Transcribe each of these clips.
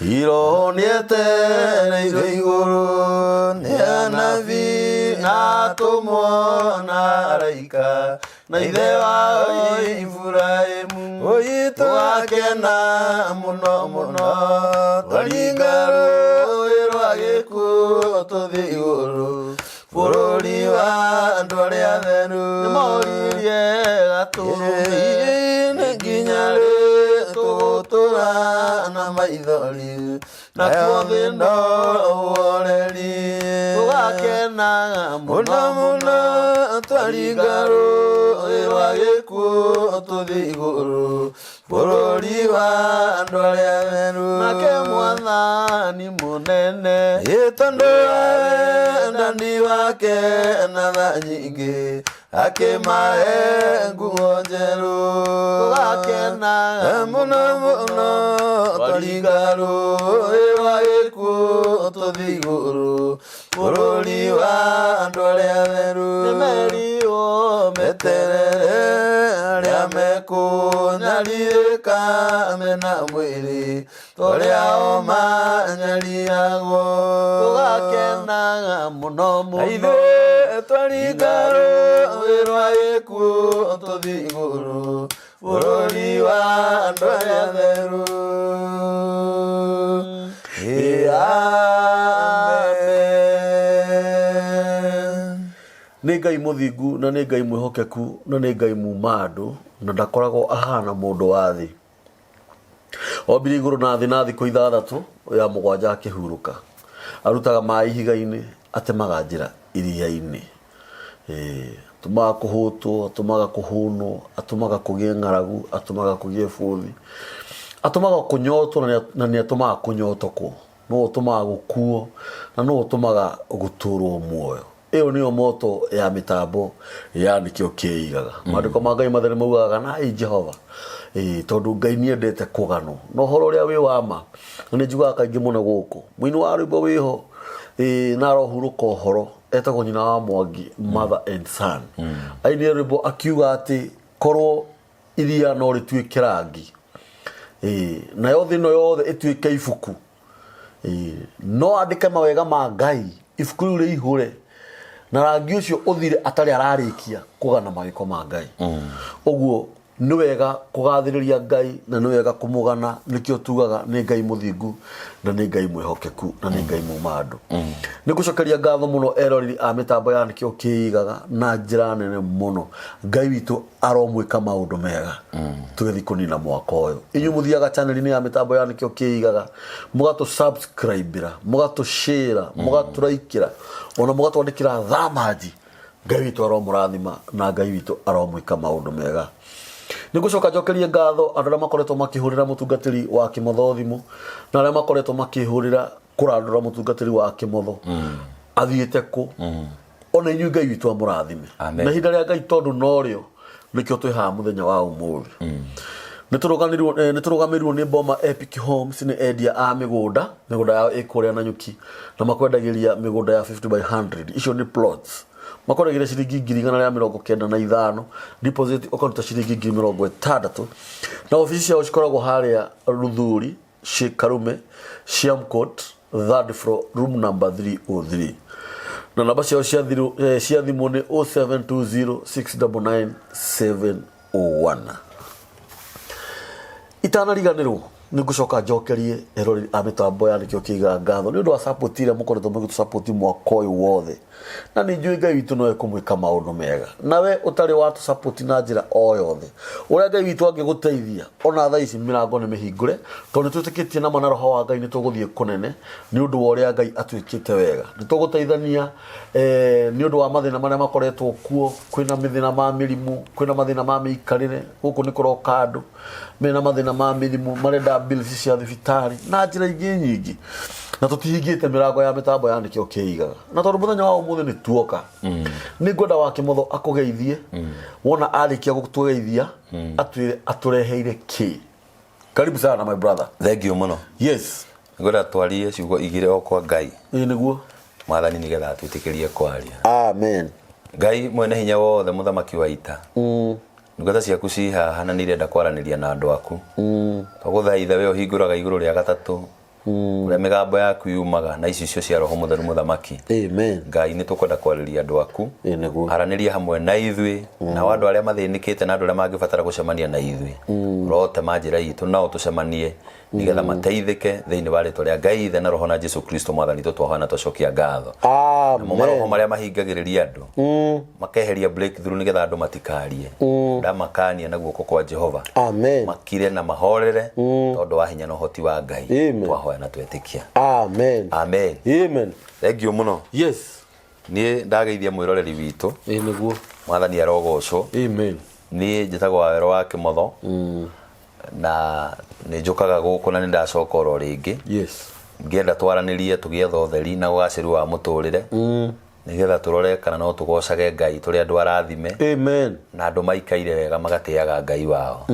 Iroho nĩetereirwo igũrũ nĩ anabii na atũmwo na araika na ithe wao Iburahĩmu. Tũgakena mũno mũno twaringa rũĩ rwa gĩkuũ tũthiĩ igũrũ bũrũri wa andũ arĩa atheru. Nĩmoririe gatũrũme nĩ nginya rĩ tũgũtũra na maithori nakuo thĩ no ũhoreri. Tũgakena mũno mũno twaringa rũĩ rwa gĩkuũ tũthiĩ igũrũ bũrũri wa andũ arĩa atheru. Nake mwathani mũnene ĩ tondũ wa wendani wake na tha nyingĩ akĩmahe nguo njerũ. Tũgakena mũno mũno twaringa rũĩ rwa gĩkuũ tũthiĩ igũrũ bũrũri wa andũ arĩa atheru. Nĩmerirwo meterere arĩa mekũnyarirĩka mena mwĩrĩ torĩa o manyariragwo. Tũgakena mũno mũno ithuĩ twaringa rũĩ rwa gĩkuũ tũthiĩ igũrũ bũrũri wa andũ arĩa atheru. Amen. Nĩ Ngai mũthingu na nĩ Ngai mwĩhokeku na nĩ Ngai muma andũ na ndakoragwo ahana mũndũ wa thĩ. Ombire igũrũ na thĩ na thikũ ithathatũ ya mũgwanja akĩhurũka. Arutaga maĩ ihiga-inĩ, atemaga njĩra iria-inĩ. Ĩĩ, atũmaga kũhũtwo, atũmaga kũhũnwo, atũmaga kũgĩe ng'aragu, atũmaga kũgĩe bũthi, atũmaga kũnyotwo na nĩ atũmaga kũnyotokwo. Nũũ ũtũmaga gũkuo na nũũ ũtũmaga gũtũrwo muoyo. Ĩyo nĩyo moto ya mĩtambo ya nĩkĩo kĩigaga. Maandĩko ma Ngai matheru maugaga ganai Jehova. Ĩĩ, tondũ Ngai nĩendete kũganwo. Na ũhoro ũrĩa wĩ wa ma, na nĩ njugaga kaingĩ mũno gũkũ, mũini wa rwĩmbo wĩho, ĩĩ, na arohurũka ũhoro, etagwo nyina wa Mwangi, mother and son. Ainire rwĩmbo akiuga atĩ korwo iria no rĩtuĩke rangi, ĩĩ, nayo thĩ ĩno yothe ĩtuĩke ibuku, ĩĩ, no andĩke mawega ma Ngai, ibuku rĩu rĩihũre na rangi ũcio ũthire atarĩ ararĩkia kũgana mawĩko ma Ngai. Ũguo nĩ wega kũgathĩrĩria Ngai na nĩ wega kũmũgana, nĩkĩo tugaga nĩ Ngai mũthingu na nĩ Ngai mwĩhokeku na nĩ Ngai muma andũ. Nĩ ngũcokeria ngatho mũno eroreri a mĩtambo ya nĩkĩo kĩigaga na njĩra nene mũno. Ngai witũ aromwĩka maũndũ mega tũgĩthiĩ kũnina mwaka ũyũ. Inyuĩ mũthiaga channel-inĩ ya mĩtambo ya nĩkĩo kĩigaga mũgatũ subscribe-ĩra, mũgatũ share, mũgatũraikĩra ona mũgatwandĩkĩra thamanji. Ngai witũ aromũrathima na Ngai witũ aromwĩka maũndũ mega. Nĩ ngũcoka njokerie ngatho andũ arĩa makoretwo makĩhũrĩra mũtungatĩri wa Kĩmotho thimũ na arĩa makoretwo makĩhũrĩra kũrandũra mũtungatĩri wa Kĩmotho athiĩte kũ. Ona inyuĩ Ngai witũ amũrathime. Amen. Na ihinda rĩa Ngai tondũ norĩo nĩkĩo twĩ haha mũthenya wa ũmũthĩ. Nĩ tũrũgamĩrĩirwo eh, nĩ tũrũgamĩrĩirwo nĩ Boma Epic Homes nĩ endia a mĩgũnda, mĩgũnda yao ĩ kũrĩa Nanyuki na makwendagĩria mĩgũnda ya 50 by 100 icio nĩ plots. Makwendagĩria ciringi 195,000 deposit ũkaruta ciringi 60,000 na obici ciao cikoragwo harĩa Ruthuri, Shikarume, Siamcourt, third floor, room number 303. Na namba ciao cia thimũ eh, cia thimũ nĩ 0720 699 701. Itanariganĩrwo nĩ ngũcoka njokerie eroreri a mĩtambo ya nĩkĩo kĩigaga ngatho nĩ ũndũ wa support ĩrĩa mũkoretwo mũgĩtũ support mwaka ũyũ wothe na nĩ njũĩ Ngai witũ no ekũmwĩka maũndũ mega nawe ũtarĩ watũ support na njĩra o yothe ũrĩa Ngai witũ angĩgũteithia ona thaa ici mĩrango nĩ mĩhingũre tondũ nĩ twĩtĩkĩtie nama na roho wa Ngai nĩ tũgũthiĩ kũnene nĩ ũndũ wa ũrĩa Ngai atwĩkĩte wega nĩ tũgũteithania eh, nĩ ũndũ wa mathĩna marĩa makoretwo kuo kwĩna mathĩna ma mĩrimũ kwĩna mathĩna ma mĩikarĩre gũkũ nĩ kũroka andũ mena mathĩna ma mĩrimũ marenda bills cia thibitarĩ na njĩra ingĩ nyingĩ na tũtihingĩte mĩrango ya mĩtambo ya nĩkĩo kĩigaga na tondũ mũthenya wa ũmũthĩ nĩ tuoka nĩ ngwenda wa kĩmotho akũgeithie wona arĩkia gũtũgeithia atwĩre atũreheire kĩ karibu sana my brother. Thank you mũno. Yes. Ngwenda twarie ciugo igĩrĩ o kwa Ngai. Ĩĩ nĩguo. Mwathani nĩgetha atwĩtĩkĩrie kwaria. Amen. Ngai mwene hinya wothe mũthamaki wa ita. Ndungata ciaku ci haha na nĩ irenda kwaranĩria na andũ aku. Twagũthaitha we ũhingũraga igũrũ rĩa gatatũ. Kũrĩa mĩgambo yaku yumaga na icicio cia Roho Mũtheru Mũthamaki. Amen. Ngai nĩ tũkwenda kwarĩria andũ aku. Ĩ nĩguo. Aranĩria hamwe na ithuĩ nao andũ arĩa mathĩnĩkĩte na andũ arĩa mangĩbatara gũcemania na ithuĩ. Ũrotema njĩra itũ nao tũcemanie nĩgetha mateithĩke thĩinĩ wa rĩtwa rĩa Ngai Ithe na Roho na Jesu Kristo Mwathani witũ twahoya na twacokia ngatho. Namo maroho Amen. marĩa mahingagĩrĩria andũ makeheria breakthrough nĩgetha andũ matikarie ndamakania na guoko kwa Jehova Amen. makire na mahorere tondũ wa hinya na ũhoti wa Ngai. Amen. Twahoya na twetĩkia. Amen. Amen. Amen. Thank you mũno. Yes. Niĩ ndageithia mwĩroreri witũ. Ĩ nĩguo. Mwathani arogocwo. Amen. Niĩ njĩtagwo Wawero wa Kĩmotho na nĩ njũkaga gũkũ na nĩ ndacoka oro rĩngĩ. Yes. Ngĩenda twaranĩrie tũgĩetha ũtheri na ũgacĩru wa mũtũrĩre nĩgetha tũrore kana no tũgocage Ngai tũrĩ andũ arathime Amen. na andũ maikaire wega magatĩaga Ngai wao.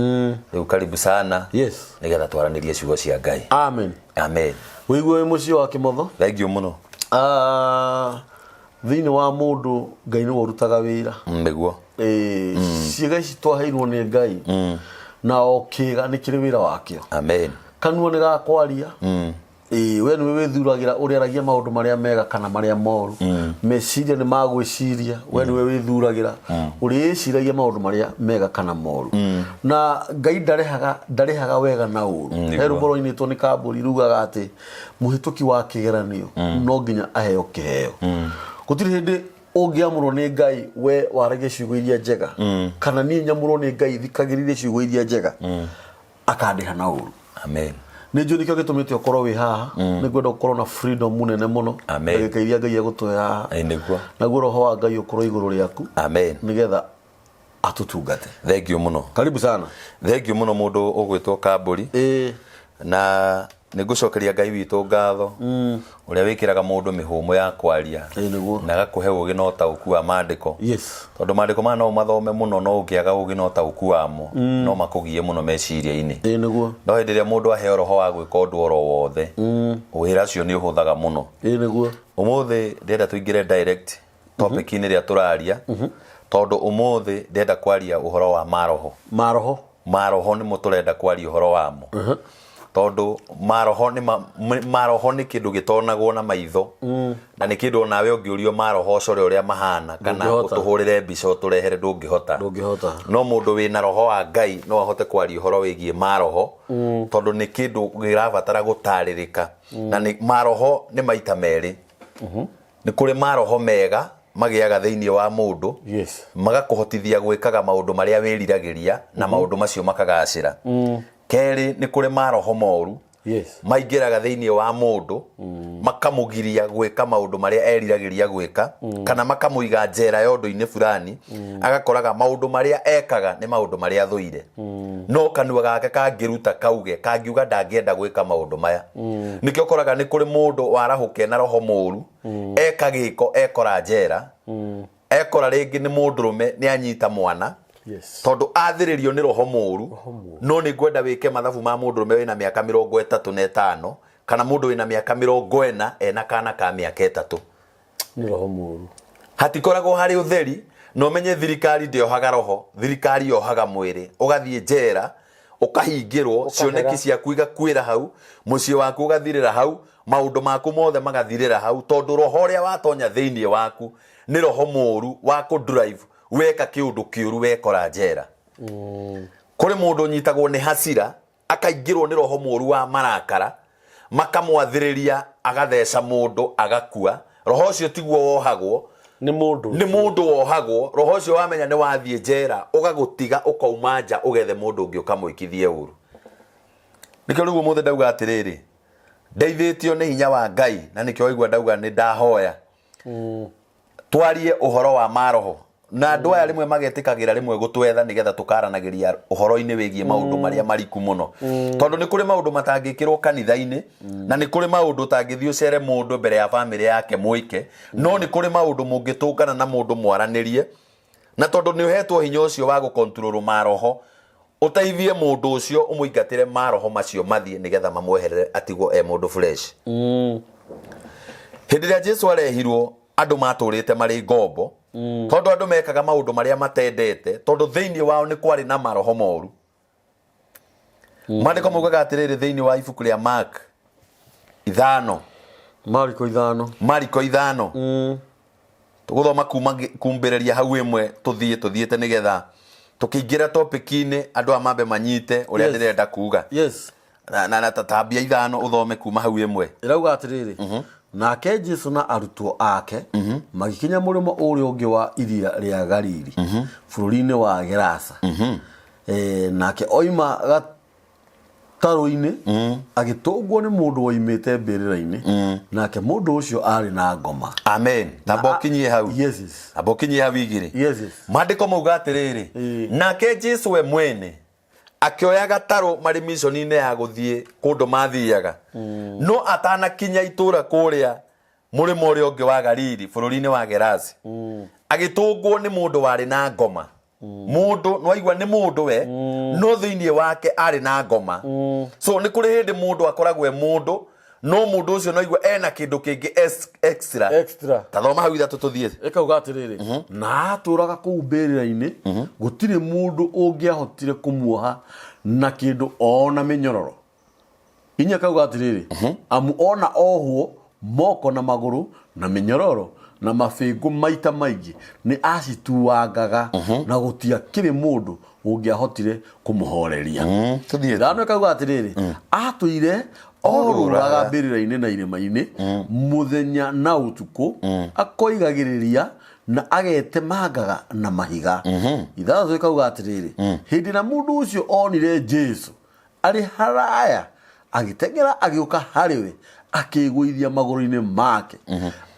Rĩu karibu sana. Yes. Nĩgetha twaranĩrie ciugo cia Ngai. Amen. Amen. Wĩigue wĩ mũciĩ wa Kĩmotho. Thank you mũno. Thĩinĩ wa mũndũ Ngai nĩwe ũrutaga wĩra. Nĩguo. Ciĩga ici twaheirwo nĩ Ngai na o kĩga nĩ kĩrĩ wĩra wakĩo. Amen. Kanua nĩ gakwaria. We nĩwe wĩthuragĩra ũrĩaragia maũndũ marĩa mega kana marĩa moru. Meciria nĩ magwĩciria, we nĩwe wĩthuragĩra ũrĩĩciragia maũndũ marĩa mega kana moru. Na Ngai ndarĩhaga wega na ũru. He rwĩmbo rwainĩtwo nĩ Kambũri rugaga atĩ mũhĩtũki wa kĩgeranio no nginya aheo kĩheo. Gũtirĩ hĩndĩ ũngĩamũrwo nĩ Ngai we waragie ciugo iria njega kana niĩ nyamũrwo nĩ Ngai thikagĩrĩrie ciugo iria njega akandĩha na ũru. Amen. Nĩ njũĩ nĩkĩo gĩtũmĩte ũkorwo wĩ haha. Nĩ ngwenda ũkorwo na freedom mũnene mũno. Amen. Ndagĩka iria Ngai egũtũhe haha. Ĩ nĩguo. Naguo roho wa Ngai ũkorwo igũrũ rĩaku. Amen. Nĩgetha atũtungate. Thank you mũno. Karibu sana. Thank you mũno mũndũ ũgwĩtwo Kambũri. Na nĩ ngũcokeria Ngai witũ ngatho ũrĩa wĩkĩraga mũndũ mĩhũmũ ya kwaria Ĩ nĩguo. na agakũhe ũgĩ na ũtaũku wa maandĩko. Yes. Tondũ maandĩko maya no ũmathome mũno no ũngĩaga ũgĩ na ũtaũku wamo no makũgie mũno meciria-inĩ. Ĩ nĩguo. No hĩndĩ ĩrĩa mũndũ aheo roho wa gwĩka ũndũ oro wothe wĩra ũcio nĩ ũhũthaga mũno. Ĩ nĩguo. Ũmũthĩ ndĩrenda tũingĩre direct topic-inĩ ĩrĩa tũraria tondũ ũmũthĩ ndĩrenda kwaria ũhoro wa maroho. Maroho. Maroho nĩmo tũrenda kwaria ũhoro wamo. Tondũ maroho nĩ maroho nĩ kĩndũ gĩtonagwo na maitho na nĩ kĩndũ onawe ũngĩũrio maroho ũcore ũrĩa mahana kana Ndũngĩhota. ũtũhũrĩre mbica ũtũrehere ndũngĩhota. Ndũngĩhota. No mũndũ wĩna roho wa Ngai no ahote kwaria ũhoro wĩgiĩ maroho tondũ nĩ kĩndũ kĩrabatara gũtarĩrĩka. Na nĩ maroho nĩ maita merĩ. Nĩ kũrĩ maroho mega magĩaga thĩinĩ wa mũndũ. Yes. Magakũhotithia gwĩkaga maũndũ marĩa wĩriragĩria na maũndũ macio makagacĩra. Kerĩ nĩ kũrĩ maroho moru. Yes. Maingĩraga thĩinĩ wa mũndũ makamũgiria gwĩka maũndũ marĩa eriragĩria gwĩka kana makamũiga njera ya ũndũ-inĩ fulani agakoraga maũndũ marĩa ekaga nĩ maũndũ marĩa athũire. No kanua gake kangĩruta kauge kangiuga ndangĩenda gwĩka maũndũ maya. Nĩkĩo ũkoraga nĩ kũrĩ mũndũ warahũke na roho mũru eka gĩko ekora njera ekora rĩngĩ nĩ mũndũrũme nĩ anyita mwana. Yes. Tondũ athĩrĩrio nĩ roho mũru no nĩ ngwenda wĩke mathabu ma mũndũrũme wĩna mĩaka 35 kana mũndũ wĩna mĩaka 40 ena kana ka mĩaka 3. Nĩ roho mũru. Hatikoragwo harĩ ũtheri na ũmenye thirikari ndĩohaga roho, thirikari yohaga mwĩrĩ. Ũgathiĩ njera ũkahingĩrwo, cioneki ciaku igakuĩra hau, mũciĩ waku ũgathirĩra hau, maũndũ maku mothe magathirĩra hau tondũ roho ũrĩa watonya thĩinĩ waku nĩ roho mũru wa kũ-drive weka kĩũndũ kĩũru wekora njera. Kũrĩ mũndũ ũnyitagwo nĩ hasira akaingĩrwo nĩ roho mũru wa marakara makamwathĩrĩria agatheca mũndũ agakua. Roho ũcio tiguo wohagwo nĩ mũndũ nĩ mũndũ wohagwo. Roho ũcio wamenya nĩ wathiĩ njera ũgagũtiga ũkauma nja ũgethe mũndũ ũngĩ ũkamwĩkithie ũru. Nĩkĩo rĩu ũmũthĩ ndauga atĩrĩrĩ, ndeithĩtio nĩ hinya wa Ngai na nĩkĩo waigua ndauga nĩ ndahoya twarie ũhoro wa maroho na andũ aya rĩmwe magetĩkagĩra rĩmwe gũtwetha nĩgetha tũkaranagĩria ũhoro-inĩ wĩgiĩ maũndũ marĩa mariku mũno. Tondũ nĩ kũrĩ maũndũ matangĩkĩrwo kanitha-inĩ na nĩ kũrĩ maũndũ ũtangĩthiĩ ũcere mũndũ mbere ya bamĩrĩ yake mwĩke, no nĩ kũrĩ maũndũ mũngĩtũngana na mũndũ mwaranĩrie na tondũ nĩ ũhetwo hinya ũcio wa gũkontrol maroho ũteithie mũndũ ũcio ũmũingatĩre maroho macio mathiĩ nĩgetha mamweherere atigwo e mũndũ fresh. Hĩndĩ ĩrĩa Jesu arehirwo andũ matũrĩte marĩ ngombo tondũ andũ mekaga maũndũ marĩa matendete tondũ thĩinĩ wao nĩ kwarĩ na maroho moru. Maandĩko maugaga atĩrĩrĩ thĩinĩ wa ibuku rĩa Mark Ithano. Mariko ithano. Mariko ithano. Tũgũthoma kuma kumbĩrĩria hau ĩmwe tũthiĩ tũthiĩte nĩgetha tũkĩingĩra topic-inĩ andũ aya mambe manyite ũrĩa ndĩrenda kuga. Na tambia ithano ũthome kuma hau ĩmwe. Ĩrauga atĩrĩrĩ, nake Jesu na arutwo ake magĩkinya mũrĩmo ũrĩa ũngĩ wa iria rĩa Galili, bũrũri-inĩ wa Gerasa. Nake oima gatarũ-inĩ, agĩtũngwo nĩ mũndũ woimĩte mbĩrĩra-inĩ, nake mũndũ ũcio arĩ na ngoma. Amen. Tamba ũkinyie hau. Yes. Tamba ũkinyie hau igĩrĩ. Yes. Maandĩko mauga atĩrĩrĩ, nake Jesu we mwene akĩoya gatarũ marĩ miconi-inĩ ya gũthiĩ kũndũ mathiaga, no atanakinya itũũra kũrĩa mũrĩmo ũrĩa ũngĩ wa Galili bũrũri-inĩ wa Gerasi, agĩtũngwo nĩ mũndũ warĩ na ngoma. Mũndũ nĩwaigua nĩ mũndũ we, no thĩinĩ wake arĩ na ngoma. So nĩ kũrĩ hĩndĩ mũndũ akoragwo e mũndũ, no mũndũ ũcio no igua ena kĩndũ kĩngĩ extra. Extra. Ta thoma hau ithatũ tũthiĩ. Ĩkauga atĩrĩrĩ, na atũraga kũu mbĩrĩra-inĩ, gũtirĩ mũndũ ũngĩahotire kũmuoha na kĩndũ ona mĩnyororo. Inya kauga atĩrĩrĩ, amu ona ohwo moko na magũrũ na mĩnyororo na mabĩngũ maita maingĩ nĩ acituangaga, na gũtiakĩrĩ mũndũ ũngĩahotire kũmũhoreria. Tũthiĩ. Ithano ĩkauga atĩrĩrĩ, atũire orũraga mbĩrĩra-inĩ na irĩma-inĩ mũthenya na ũtukũ, akoigagĩrĩria na agetemangaga na mahiga. Ithathatũ ĩkauga atĩrĩrĩ, hĩndĩ ĩrĩa mũndũ ũcio onire Jesu arĩ haraya, agĩteng'era agĩũka harĩ we, akĩĩgũithia magũrũ-inĩ make,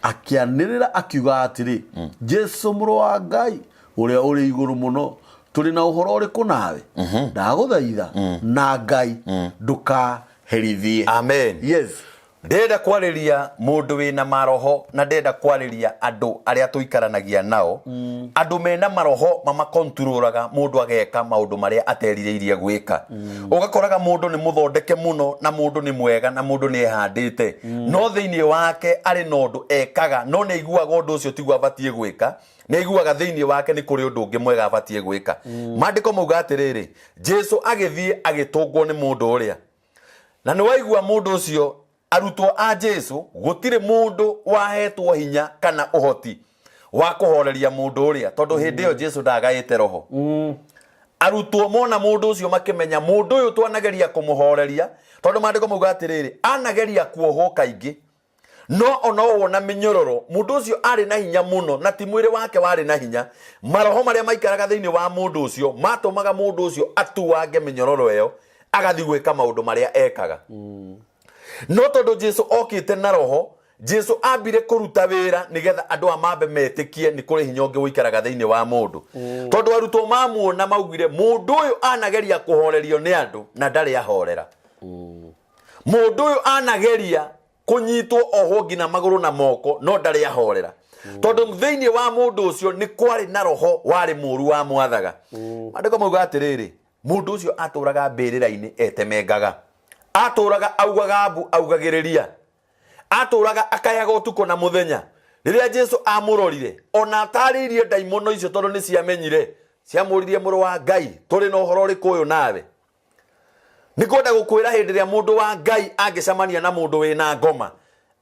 akĩanĩrĩra akiuga atĩrĩ, Jesu mũrũ wa Ngai ũrĩa ũrĩ igũrũ mũno, tũrĩ na ũhoro ũrĩkũ nawe? Ndagũthaitha na Ngai ndũkaherithie. Amen. Yes. Ndĩrenda kwarĩria mũndũ wĩna maroho, na ndĩrenda kwarĩria andũ arĩa tũikaranagia nao, andũ mena maroho mamakontrolaga mũndũ ageka maũndũ marĩa aterirĩirie gwĩka. Ũgakoraga mũndũ nĩ mũthondeke mũno, na mũndũ nĩ mwega, na mũndũ nĩ ehandĩte, no thĩinĩ wake arĩ na ũndũ ekaga, no nĩ aiguaga ũndũ ũcio tiguo abatiĩ gwĩka, nĩ aiguaga thĩinĩ wake nĩ kũrĩ ũndũ ũngĩ mwega abatiĩ gwĩka. Maandĩko mauga atĩrĩrĩ, Jesu agĩthiĩ agĩtũngwo nĩ mũndũ ũrĩa, na nĩ waigua mũndũ ũcio, arutwo a Jesu gũtirĩ mũndũ wahetwo hinya kana ũhoti wa kũhoreria mũndũ ũrĩa, tondũ hĩndĩ ĩyo Jesu ndagaĩte roho. Arutwo mona mũndũ ũcio makĩmenya mũndũ ũyũ twanageria kũmũhoreria, tondũ maandĩko mauga atĩrĩrĩ, anageria kuohwo kaingĩ, no ona ũguo na mĩnyororo mũndũ ũcio arĩ na hinya mũno, na ti mwĩrĩ wake warĩ na hinya. Maroho marĩa maikaraga thĩinĩ wa mũndũ ũcio matũmaga mũndũ ũcio atuange mĩnyororo ĩyo, agathiĩ gwĩka maũndũ marĩa ekaga. No tondũ Jesu okĩte na roho, Jesu ambire kũruta wĩra nĩgetha andũ aya mambe metĩkie nĩ kũrĩ hinya ũngĩ ũikaraga thĩinĩ wa mũndũ. Tondũ arutwo mamuona maugire mũndũ ũyũ anageria kũhorerio nĩ andũ na ndarĩ ahorera. Mũndũ ũyũ anageria kũnyitwo ohwo nginya magũrũ na moko no ndarĩ ahorera. Tondũ thĩinĩ wa mũndũ ũcio nĩ kwarĩ na roho warĩ mũru wa mwathaga. Maandĩko mauga atĩrĩrĩ, mũndũ ũcio atũraga mbĩrĩra-inĩ etemengaga, atũraga augaga mbu augagĩrĩria, atũraga akayaga ũtukũ na mũthenya. Rĩrĩa Jesu amũrorire, ona atarĩirie ndaimono icio tondũ nĩ ciamenyire, ciamũririe, mũrũ wa Ngai, tũrĩ na ũhoro ũrĩkũ ũyũ nawe? Nĩ kwenda gũkwĩra hĩndĩ ĩrĩa mũndũ wa Ngai angĩcemania na mũndũ wĩna ngoma,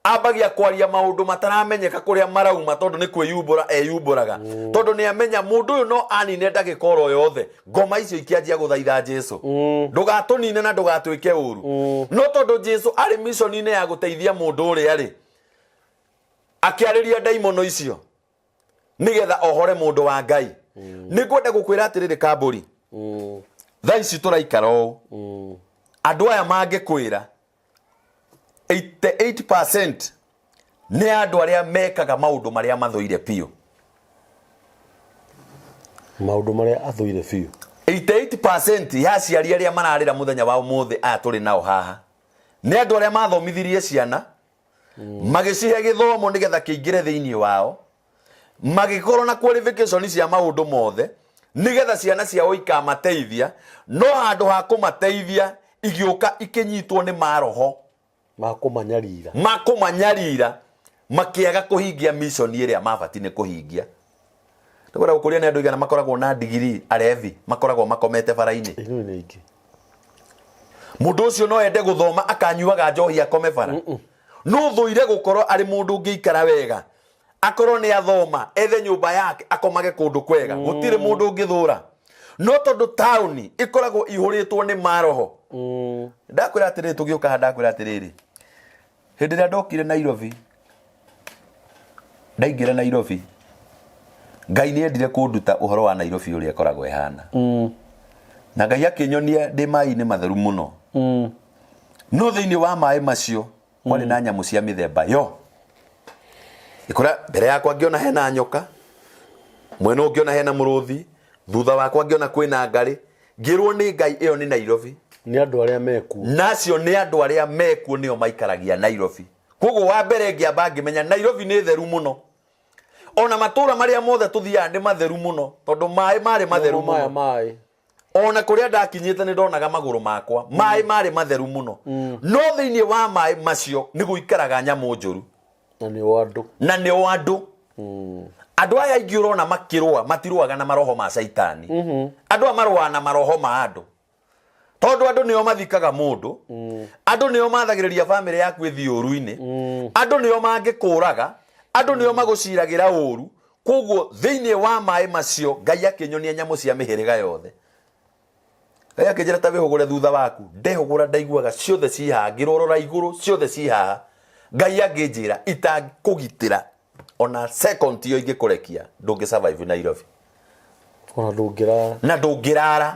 ambagia kwaria maũndũ mataramenyeka kũrĩa marauma, tondũ nĩ kwĩyumbũra eyumbũraga, tondũ nĩ amenya mũndũ ũyũ no anine ndagĩka oro yothe. Ngoma icio ikĩanjia gũthaitha Jesu, ndũgatũnine na ndũgatwĩke ũru. No tondũ Jesu arĩ mission-inĩ ya gũteithia mũndũ ũrĩa rĩ, akĩarĩria ndaimono icio nĩgetha ohore mũndũ wa Ngai. Nĩ ngwenda gũkwĩra atĩrĩrĩ Kambũri, thaa ici tũraikara ũũ, andũ aya mangĩkwĩra 88% nĩ andũ arĩa mekaga maũndũ marĩa mathũire biũ. Maũndũ marĩa athũire biũ. 88% ya aciari arĩa mararĩra mũthenya wa ũmũthĩ aya tũrĩ nao haha nĩ andũ arĩa mathomithirie ciana, magĩcihe gĩthomo nĩgetha kĩingĩre thĩinĩ wao, magĩkorwo na qualification cia maũndũ mothe nĩgetha ciana ciao ikamateithia, no handũ ha kũmateithia igĩũka ikĩnyitwo nĩ maroho ma kũmanyarira, ma kũmanyarira, makĩaga kũhingia mission ĩrĩa mabatiĩ nĩ kũhingia. Nĩkwenda gũkũria nĩ andũ igana makoragwo na ndigiri arevi makoragwo makomete bara-inĩ. Ĩno nĩ ingĩ. Mũndũ ũcio no ende gũthoma akanyuaga njohi akome bara. Nũ ũthũire gũkorwo arĩ mũndũ ũngĩikara wega, akorwo nĩ athoma, ethe nyũmba yake, akomage kũndũ kwega? Gũtirĩ mũndũ ũngĩthũra. No tondũ taũni ĩkoragwo ihũrĩtwo nĩ maroho. Ndakwĩra atĩrĩrĩ, tũgĩũka haha ndakwĩra atĩrĩrĩ, hĩndĩ ĩrĩa ndokire Nairobi, ndaingĩra Nairobi, Ngai nĩ endire kũnduta ũhoro wa Nairobi ũrĩa ĩkoragwo ĩhana. Na Ngai akĩnyonia ndĩ maĩ-inĩ matheru mũno. No thĩinĩ wa maĩ macio kwarĩ na nyamũ cia mĩthemba yo. Ngĩkora mbere yakwa ngĩona hena nyoka, mwena ũngĩ ngĩona hena mũrũthi, thutha wakwa ngĩona kwĩna ngarĩ. Ngĩrwo nĩ Ngai ĩyo nĩ Nairobi. Nĩ andũ arĩa mekuo. Na acio nĩ andũ arĩa mekuo nĩo maikaragia Nairobi. Koguo wa mbere ngĩamba ngĩmenya Nairobi nĩ theru mũno. Ona matũra marĩa mothe tũthiaga nĩ matheru mũno tondũ maĩ marĩ matheru Nĩmo maya mũno. maĩ. Ona kũrĩa ndakinyĩte nĩ ndonaga magũrũ makwa. Maĩ marĩ matheru mũno. No thĩinĩ wa maĩ macio nĩ gũikaraga nyamũ njũru. Na nĩo andũ. Na nĩo andũ. Andũ aya aingĩ ũrona makĩrũa, matirũaga na maroho ma caitani. Andũ aya marũaga na maroho ma andũ. Tondũ andũ nĩo mathikaga mũndũ, andũ nĩo mathagĩrĩria bamĩrĩ yaku ĩthiĩ ũru-inĩ, andũ nĩo mangĩkũraga, andũ nĩo magũciragĩra ũru. Koguo thĩinĩ wa maĩ macio Ngai akĩnyonia nyamũ cia mĩhĩrĩga yothe. Ngai akĩnjĩra ta wĩhũgũre thutha waku, ndehũgũra ndaiguaga ciothe ci haha, ngĩrorora igũrũ ciothe ci haha. Ngai angĩnjĩra itangĩkũgitĩra ona second iyo ingĩkũrekia ndũngĩ survive Nairobi. Ona ndũngĩrara. Na ndũngĩrara.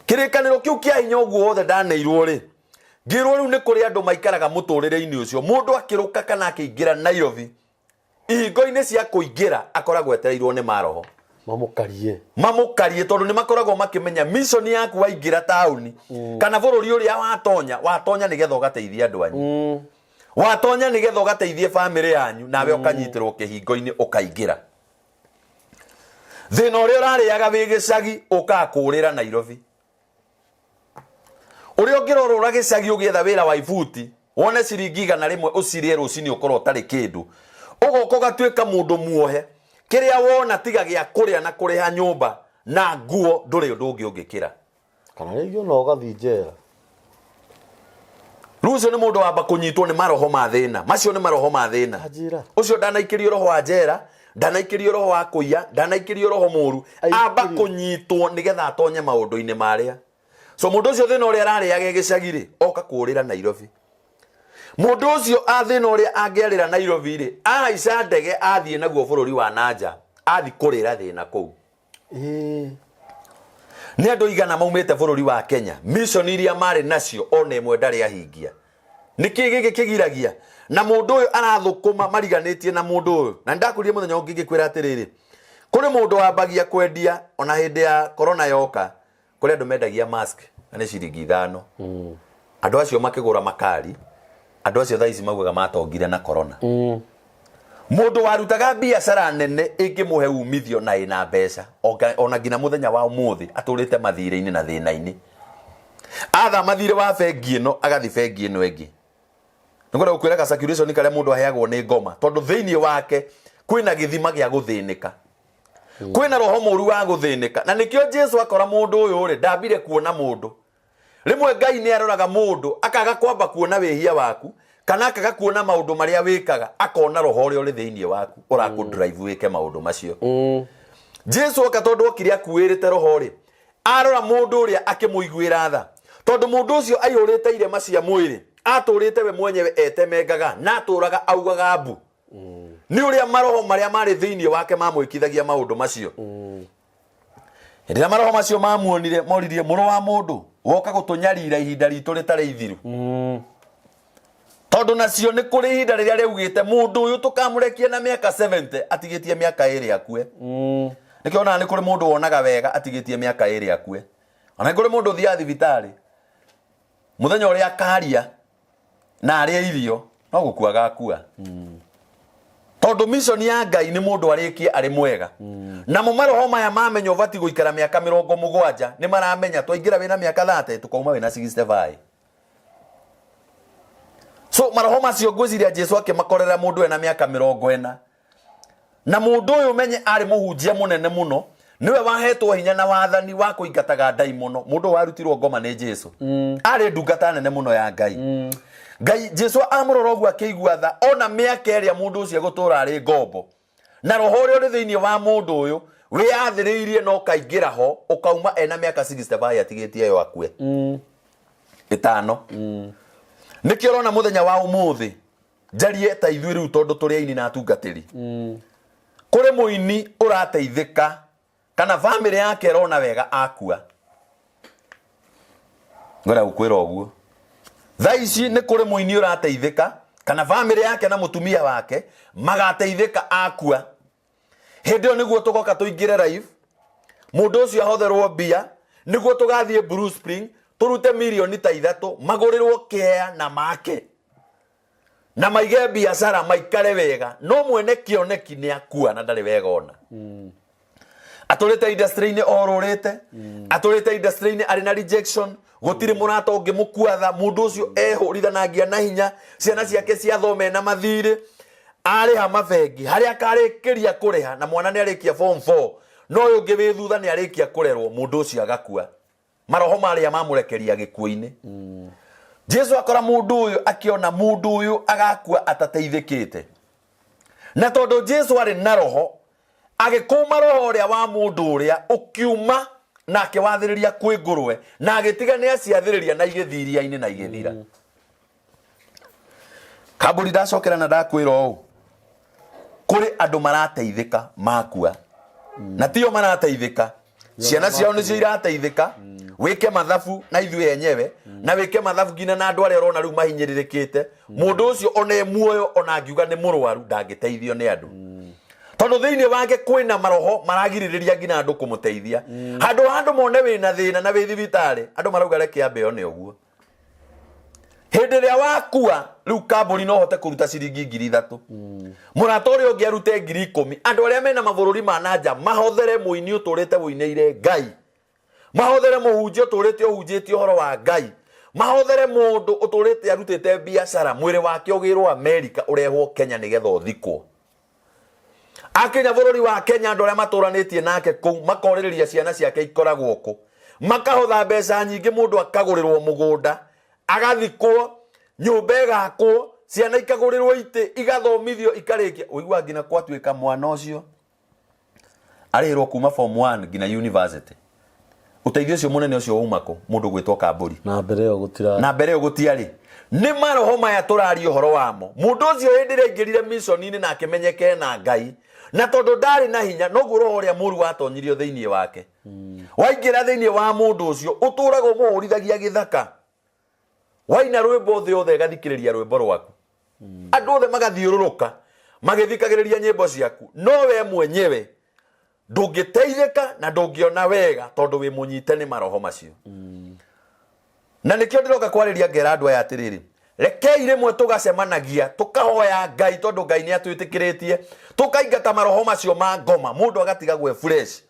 Kĩrĩkanĩro kĩu kĩa hinya ũguo wothe ndaneirwo rĩ, ngĩrwo rĩu nĩ kũrĩ andũ maikaraga mũtũrĩre-inĩ ũcio. Mũndũ akĩrũka kana akĩingĩra Nairobi, ihingo-inĩ cia kũingĩra akoragwo etereirwo nĩ maroho. Mamũkarie. Mamũkarie tondũ nĩ makoragwo makĩmenya mission yaku waingĩra taũni kana bũrũri ũrĩa watonya, watonya nĩgetha ũgateithie andũ anyu. Watonya nĩgetha ũgateithie bamĩrĩ yanyu, nawe ũkanyitĩrwo kĩhingo-inĩ ũkaingĩra. Thĩna ũrĩa ũrarĩaga wĩ gĩcagi ũkaga kũũrĩra Nairobi. Ũrĩa ũngĩrorũra gĩcagi ũgĩetha wĩra wa ibuti, wone ciringi 100 ũcirĩe rũcinĩ ũkorwo ũtarĩ kĩndũ. Ũgoka ũgatuĩka mũndũ muohe, kĩrĩa wona tiga gĩa kũrĩa na kũrĩha nyũmba na nguo ndũrĩ ũndũ ũngĩ ũngĩkĩra. Kana rĩngĩ ona ũgathiĩ njera. Rĩu ũcio nĩ mũndũ wamba kũnyitwo nĩ maroho ma thĩna. Macio nĩ maroho ma thĩna. Anjĩra. Ũcio ndanaikĩrio roho wa njera, ndanaikĩrio roho wa kũiya, ndanaikĩrio roho mũru. Amba Aikĩrio. kũnyitwo nĩgetha atonye maũndũ-inĩ marĩa. So mũndũ ũcio thĩna ũrĩa ararĩaga gĩcagi rĩ, oka kũũrĩra Nairobi. Mũndũ ũcio a thĩna ũrĩa angĩarĩra Nairobi rĩ, ahaica ndege athiĩ naguo bũrũri wa nanja, athiĩ kũrĩra thĩna kũu. Ĩĩ. Nĩ andũ igana maumĩte bũrũri wa Kenya, mission iria marĩ nacio ona ĩmwe ndarĩ ahingia. Nĩkĩ gĩkĩ kĩgiragia? Na mũndũ ũyũ arathũkũma mariganĩtie na mũndũ ũyũ. Na nĩndakũririe mũthenya ũngĩ ngĩkwĩra atĩrĩrĩ, kũrĩ mũndũ wambagia kwendia ona hĩndĩ ya corona yoka, kũrĩ andũ mendagia mask na nĩ ciringi 5. Andũ acio makĩgũra makari, andũ acio thaa ici maugaga matongire na corona. Mũndũ warutaga biacara nene ĩngĩmũhe umithio na ĩna mbeca, ona nginya mũthenya wa ũmũthĩ atũrĩte mathirĩ-inĩ na thĩna-inĩ. Athama thirĩ wa bengi ĩno agathi bengi ĩno ĩngĩ. Nĩ kwenda gũkwĩra ga circulation karĩa mũndũ aheagwo nĩ ngoma, tondũ thĩinĩ wake kwĩna gĩthima gĩa gũthĩnĩka. Kwĩna roho mũru wa gũthĩnĩka. Na nĩkĩo Jesu akora mũndũ ũyũ rĩ, ndambire kuona mũndũ. Rĩmwe Ngai nĩ aroraga mũndũ akaga kwamba kuona wĩhia waku, kana akaga kuona maũndũ marĩa wĩkaga, akona roho ũrĩa ũrĩ thĩinĩ waku ũrakũ drive wĩke maũndũ macio. Jesu oka tondũ okire akuĩrĩte roho rĩ, arora mũndũ ũrĩa akĩmũiguĩra tha, tondũ mũndũ ũcio aihũrĩte irema cia mwĩrĩ, atũrĩte we mwenyewe etemengaga na atũraga augaga mbu. Nĩ ũrĩa maroho marĩa marĩ thĩinĩ wake mamwĩkithagia maũndũ macio. Hĩndĩ ĩrĩa maroho macio mamuonire, moririe, mũrũ wa mũndũ, woka gũtũnyarira ihinda ritũ rĩtarĩ ithiru. Tondũ nacio nĩ kũrĩ ihinda rĩrĩa rĩaugĩte mũndũ ũyũ tũkamũrekia na mĩaka 70 atigĩtie mĩaka 2 akue. Nĩkĩo onaga nĩ kũrĩ mũndũ wonaga wega atigĩtie mĩaka 2 akue. Ona nĩ kũrĩ mũndũ ũthiaga thibitarĩ mũthenya ũrĩa akaria na arĩe irio no gũkua agakua. Tondũ mission ya Ngai nĩ mũndũ arĩkie arĩ mwega. Namo maroho maya mamenya ũbatiĩ gũikara mĩaka 70, nĩ maramenya twaingĩra wĩna mĩaka 30 tũkauma wĩna 65. So maroho macio ngwĩciria Jesu akĩmakorera mũndũ ena mĩaka 40. Na mũndũ ũyũ menye arĩ mũhunjia mũnene mũno, nĩwe wahetwo hinya na wathani wa kũingataga ndaimono. Mũndũ ũyũ warutirwo ngoma nĩ Jesu. Arĩ ndungata nene mũno ya Ngai. Ngai Jesu amũrora ũguo akĩigua tha ona mĩaka ĩrĩa mũndũ ũcio egũtũra arĩ ngombo na roho ũrĩa ũrĩ thĩinĩ wa mũndũ ũyũ wĩyathĩrĩirie na ũkaingĩra ho ũkauma ena mĩaka 65 atigĩtie ĩyo akue ĩtano. Nĩkĩo ũrona mũthenya wa ũmũthĩ njarie ta ithuĩ rĩu tondũ tũrĩ aini na atungatĩri, kũrĩ mũini ũrateithĩka kana bamĩrĩ yake ĩrona wega akua. Ngwenda gũkwĩra ũguo thaa ici nĩ kũrĩ mũini ũrateithĩka kana bamĩrĩ yake na mũtumia wake magateithĩka akua. Hĩndĩ ĩyo nĩguo tũgoka tũingĩre live, mũndũ ũcio ahotherwo mbia, nĩguo tũgathiĩ Blue Spring tũrute mirioni ta 3 magũrĩrwo kĩea na make na maige biacara maikare wega. No mwene kĩoneki nĩ akua na ndarĩ wega ona. Atũrĩte industry-inĩ orũrĩte, atũrĩte industry-inĩ arĩ na rejection, gũtirĩ mũrata ũngĩmũkuatha. Mũndũ ũcio ehũrithanagia na hinya, ciana ciake ciathome na mathirĩ, arĩha mabengi harĩa akarĩkĩria kũrĩha, na mwana nĩ arĩkia form 4, no ũyũ ũngĩ wĩ thutha nĩ arĩkia kũrerwo, mũndũ ũcio agakua. Maroho marĩa mamũrekeria gĩkuũ-inĩ. Jesu akora mũndũ ũyũ, akĩona mũndũ ũyũ agakua atateithĩkĩte, na tondũ Jesu arĩ na roho, agĩkũma roho ũrĩa wa mũndũ ũrĩa ũkiuma na akĩwathĩrĩria kwĩ ngũrwe, na agĩtiga nĩ aciathĩrĩria na igĩthiĩ iria-inĩ na igĩthira. Kambũri ndacokera na ndakwĩra ũũ, kũrĩ andũ marateithĩka makua, na tio marateithĩka, ciana ciao nĩcio irateithĩka. Wĩke mathabu na ithuĩ enyewe, na wĩke mathabu nginya na andũ arĩa ũrona rĩu mahinyĩrĩrĩkĩte. Mũndũ ũcio ona e muoyo, ona angiuga nĩ mũrwaru, ndangĩteithio nĩ andũ, tondũ thĩinĩ wake kwĩna maroho maragirĩrĩria nginya andũ kũmũteithia. Handũ ha andũ mone wĩna thĩna na wĩ thibitarĩ, andũ marauga reke ambe one ũguo. Hĩndĩ ĩrĩa wakua rĩu, kambũri no hote kũruta ciringi 3,000, mũrata ũrĩa ũngĩ arute 10,000, andũ arĩa mena mabũrũri ma na nja mahothere mũini ũtũrĩte wũinĩire Ngai, mahothere mũhunjia ũtũrĩte ũhunjĩtie ũhoro wa Ngai, mahothere mũndũ ũtũrĩte arutĩte biacara, mwĩrĩ wake ũgĩrwo Amerika ũrehwo Kenya nĩgetha ũthikwo. Akinya bũrũri wa Kenya, andũ arĩa matũranĩtie nake kũu makorĩrĩria ciana ciake ikoragwo kũ, makahotha mbeca nyingĩ, mũndũ akagũrĩrwo mũgũnda, agathikwo, nyũmba ĩgakwo, ciana ikagũrĩrwo itĩ, igathomithio, ikarĩkia. Ũiguaga nginya kwatuĩka mwana ũcio arĩhĩrwo kuma form 1 nginya university. Ũteithio ũcio mũnene ũcio wauma kũ? Mũndũ gwĩtwo Kambũri. Na mbere ĩyo gũtira. Na mbere ĩyo gũtiarĩ. Nĩ maroho maya tũraria ũhoro wamo. Mũndũ ũcio hĩndĩ ĩrĩa aingĩrire mission-inĩ na akĩmenyeke na Ngai, na tondũ ndarĩ na hinya, noguo roho ũrĩa mũru watonyirio thĩinĩ wake. Waingĩra thĩinĩ wa mũndũ ũcio, ũtũraga ũmũhũrithagia gĩthaka. Waina rwĩmbo, thĩ yothe ĩgathikĩrĩria rwĩmbo rwaku, andũ othe magathiũrũrũka magĩthikagĩrĩria nyĩmbo ciaku, no we mwenyewe ndũngĩteithĩka na ndũngĩona wega tondũ wĩ mũnyite nĩ maroho macio. Na nĩkĩo ndĩroka kwarĩria ngera andũ aya atĩrĩrĩ, rekei rĩmwe tũgacemanagia tũkahoya Ngai, tondũ Ngai nĩ atwĩtĩkĩrĩtie, tũkaingata maroho macio ma ngoma, mũndũ agatigagwo e fresh.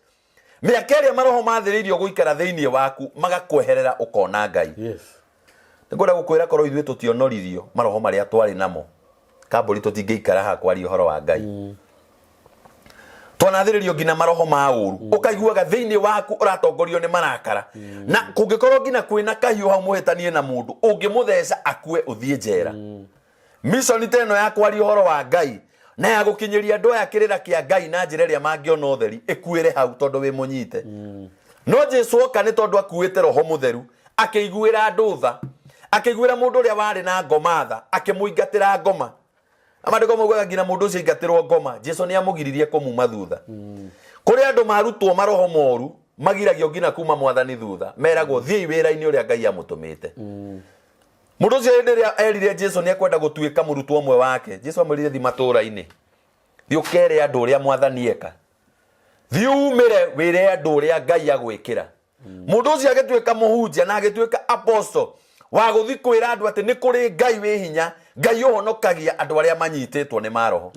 Mĩaka ĩrĩa maroho mathĩrĩirio gũikara thĩinĩ waku magakweherera, ũkona Ngai. Nĩngwenda gũkwĩra, korwo ithuĩ tũtionoririo maroho marĩa twarĩ namo, Kambũri, tũtingĩikara haha kwaria ũhoro wa Ngai. Twanathĩrĩrio nginya maroho ma ũru, ũkaiguaga thĩinĩ waku ũratongorio nĩ marakara, na kũngĩkorwo nginya kwĩna kahiũ hau mũhĩtanie na mũndũ, ũngĩmũtheca akue ũthiĩ njera. Mission ta ĩno ya kwaria ũhoro wa Ngai na ya gũkinyĩria andũ aya kĩrĩra kĩa Ngai na njĩra ĩrĩa mangĩona ũtheri ĩkuĩre hau tondũ wĩ mũnyite. No Jesu oka, nĩ tondũ akuĩte Roho Mũtheru, akĩiguĩra andũ tha, akĩiguĩra mũndũ ũrĩa warĩ na ngoma tha, akĩmũingatĩra ngoma. Na maandĩko maugaga nginya mũndũ ũcio aingatĩrwo ngoma, Jesu nĩ amũgiririe kũmuma thutha. Kũrĩ andũ marutwo maroho moru magiragio nginya kuma Mwathani thutha, meragwo thiĩi wĩra-inĩ ũrĩa Ngai amũtũmĩte. Mũndũ ũcio hĩndĩ ĩrĩa erire Jesu nĩ ekwenda gũtuĩka mũrutwo ũmwe wake, Jesu amwĩrire, thiĩ matũũra-inĩ, thiĩ ũkere andũ ũrĩa Mwathani eka, thiĩ umĩre wĩre andũ ũrĩa Ngai agwĩkĩra. Mũndũ ũcio agĩtuĩka mũhunjia na agĩtuĩka apostle wa gũthiĩ kwĩra andũ atĩ nĩ kũrĩ Ngai wĩ hinya, Ngai ũhonokagia andũ arĩa manyitĩtwo nĩ maroho.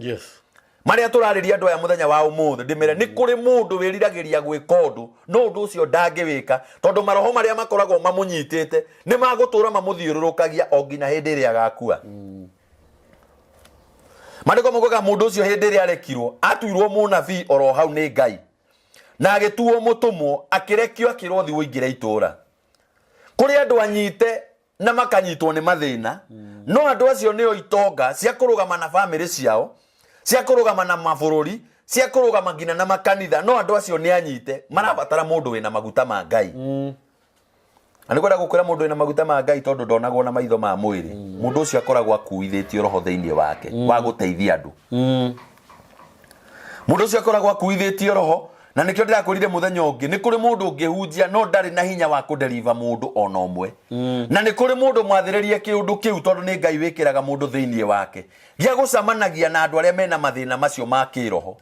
Marĩa tũrarĩria andũ aya mũthenya wa ũmũthĩ, ndĩmere nĩ kũrĩ mũndũ wĩriragĩria gwĩka ũndũ, no ũndũ ũcio ndangĩwĩka tondũ maroho marĩa makoragwo mamũnyitĩte nĩ magũtũra mamũthiũrũrũkagia o nginya hĩndĩ ĩrĩa agakua. Maandĩko maugaga mũndũ ũcio hĩndĩ ĩrĩa arekirwo, atuirwo mũnabii oro hau nĩ Ngai, na agĩtuo mũtũmwo, akĩrekio akĩrwo thiĩ ũingĩre itũũra kũrĩ andũ anyite. Na makanyitwo nĩ mathĩna, no andũ acio nĩo itonga cia kũrũgama na bamĩrĩ ciao, cia kũrũgama na mabũrũri, cia kũrũgama nginya na makanitha. No andũ acio nĩ anyite, marabatara mũndũ wĩna maguta ma Ngai. Na nĩ kwenda gũkwĩra, mũndũ wĩna maguta ma Ngai, tondũ ndonagwo na maitho ma mwĩrĩ, mũndũ ũcio akoragwo akuithĩtio roho thĩinĩ wake wa gũteithia andũ. Mũndũ ũcio akoragwo akuithĩtio roho, na nĩkĩo ndĩrakwĩrire mũthenya ũngĩ, nĩ kũrĩ mũndũ ũngĩhunjia no ndarĩ na hinya wa kũderiva mũndũ ona ũmwe, na nĩ kũrĩ mũndũ mwathĩrĩrie kĩũndũ kĩu, tondũ nĩ Ngai wĩkĩraga mũndũ thĩinĩ wake gĩa gũcamanagia na andũ arĩa mena mathĩna macio ma kĩroho.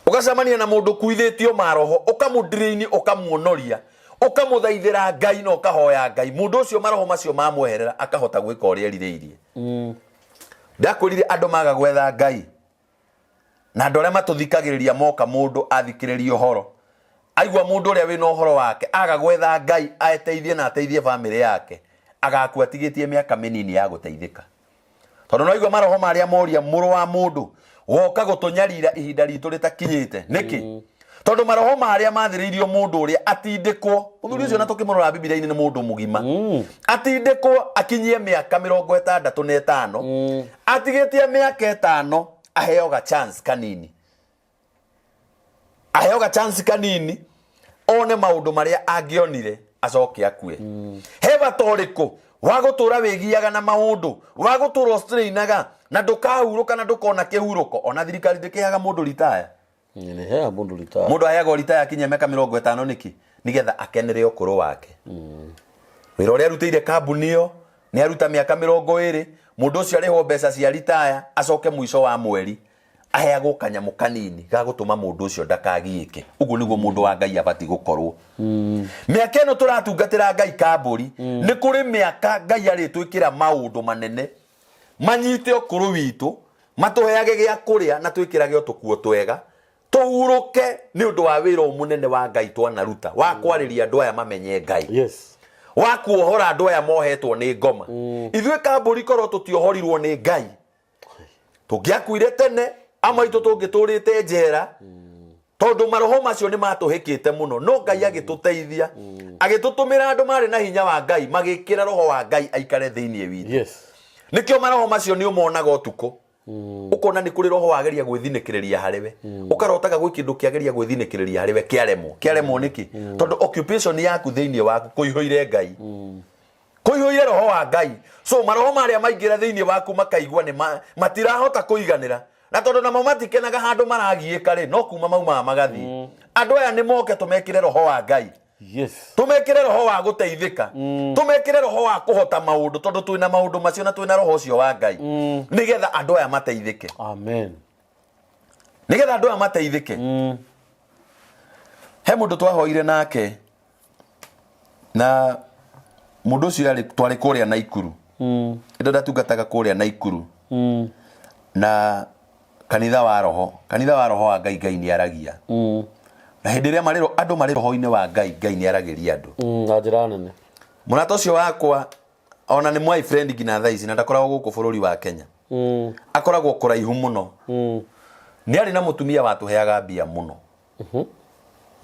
Ũgacemania na mũndũ ũkuithĩtio maroho, ũkamũdrain, ũkamuonoria, ũkamũthaithĩra Ngai na ũkahoya Ngai, mũndũ ũcio maroho macio mamweherera, akahota gwĩka ũrĩa erirĩirie. Ndakwĩrire andũ maga gwetha Ngai, na andũ arĩa matũthikagĩrĩria moka, mũndũ athikĩrĩria ũhoro, aigua mũndũ ũrĩa wĩna ũhoro wake, aga gwetha Ngai ateithie na ateithie bamĩrĩ yake, agakua atigĩtie mĩaka mĩnini ya gũteithĩka, tondũ no aigua maroho marĩa moria, "Mũrũ wa mũndũ, woka gũtũnyarira ihinda ritũ rĩtakinyĩte nĩkĩ?" Tondũ maroho marĩa mathĩrĩirio mũndũ ũrĩa atindĩkwo, mũthuri ũcio, na tũkĩmũrora Bibilia-inĩ nĩ mũndũ mũgima, atindĩkwo akinyie mĩaka 65, atigĩtie mĩaka 5, aheo ga chance kanini, aheo ga chance kanini one maũndũ marĩa angĩonire, acoke akue. He bata ũrĩkũ wa gũtũra wĩgiaga na maũndũ, wa gũtũra ũstrainaga na ndũkahurũka na ndũkona kĩhurũko? Ona thirikari ndĩkĩheaga mũndũ ritaya. Nĩheaga mũndũ ritaya. Mũndũ aheagwo ritaya akinyia mĩaka 50. Nĩkĩ? Nĩgetha akenere ũkũrũ wake, wĩra ũrĩa arutĩire kambuni ĩyo. Nĩ aruta mĩaka 20, mũndũ ũcio arĩhwo mbeca cia ritaya, acoke mũico wa mweri aheagwo kanyamũ kanini ga gũtũma mũndũ ũcio ndakagiĩke. Ũguo nĩguo mũndũ wa Ngai abatiĩ gũkorwo. Mĩaka ĩno tũratungatĩra Ngai kambũri, nĩ kũrĩ mĩaka Ngai arĩtwĩkĩra maũndũ manene manyite ũkũrũ witũ, matũheage gĩa kũrĩa na twĩkĩrage o tũkuo twega, tũhurũke nĩ ũndũ wa wĩra ũyũ mũnene wa Ngai twanaruta wa kwarĩria andũ aya mamenye Ngai, wa kuohora andũ aya mohetwo nĩ ngoma. Ithuĩ kambũri korwo tũtiohorirwo nĩ Ngai, tũngĩakuire tene. Amwe aitũ tũngĩtũrĩte njera, tondũ maroho macio nĩ matũhĩkĩte mũno. No Ngai agĩtũteithia, agĩtũtũmĩra andũ marĩ na hinya wa Ngai, magĩkĩra roho wa Ngai aikare thĩinĩ witũ. Nĩkĩo maroho macio nĩ ũmonaga ũtukũ, ũkona nĩ kũrĩ roho wageria gwĩthinĩkĩrĩria harĩ we, ũkarotaga gwĩ kĩndũ kĩageria gwĩthinĩkĩrĩria harĩ we, kĩaremwo. Kĩaremwo nĩkĩ? Tondũ occupation yaku thĩinĩ waku kũihũire Ngai, kũihũire roho wa Ngai. So maroho marĩa maingĩra thĩinĩ waku makaigua nĩ matirahota kũiganĩra, na tondũ namo matikenaga handũ maragiĩka rĩ, no kuma maumaga magathiĩ. Andũ aya nĩ moke tũmekĩre roho wa Ngai, tũmekĩre roho wa gũteithĩka, tũmekĩre roho wa kũhota maũndũ, tondũ twĩna maũndũ macio na twĩna roho ũcio wa Ngai, nĩgetha andũ aya mateithĩke. Amen. Nĩgetha andũ aya mateithĩke. He mũndũ twahoire nake, na mũndũ ũcio arĩ twarĩ kũrĩa Naikuru, ĩndo ndatungataga kũrĩa Naikuru, na kanitha wa roho, kanitha wa roho wa Ngai. Ngai nĩ aragia, na hĩndĩ ĩrĩa marĩ andũ marĩ roho-inĩ wa Ngai, Ngai nĩ aragĩria andũ Na njĩra nene. Mũrata ũcio wakwa ona nĩ my friend nginya thaa ici, na ndakoragwo gũkũ bũrũri wa Kenya, akoragwo kũraihu mũno. Nĩ arĩ na mũtumia watũheaga mbia mũno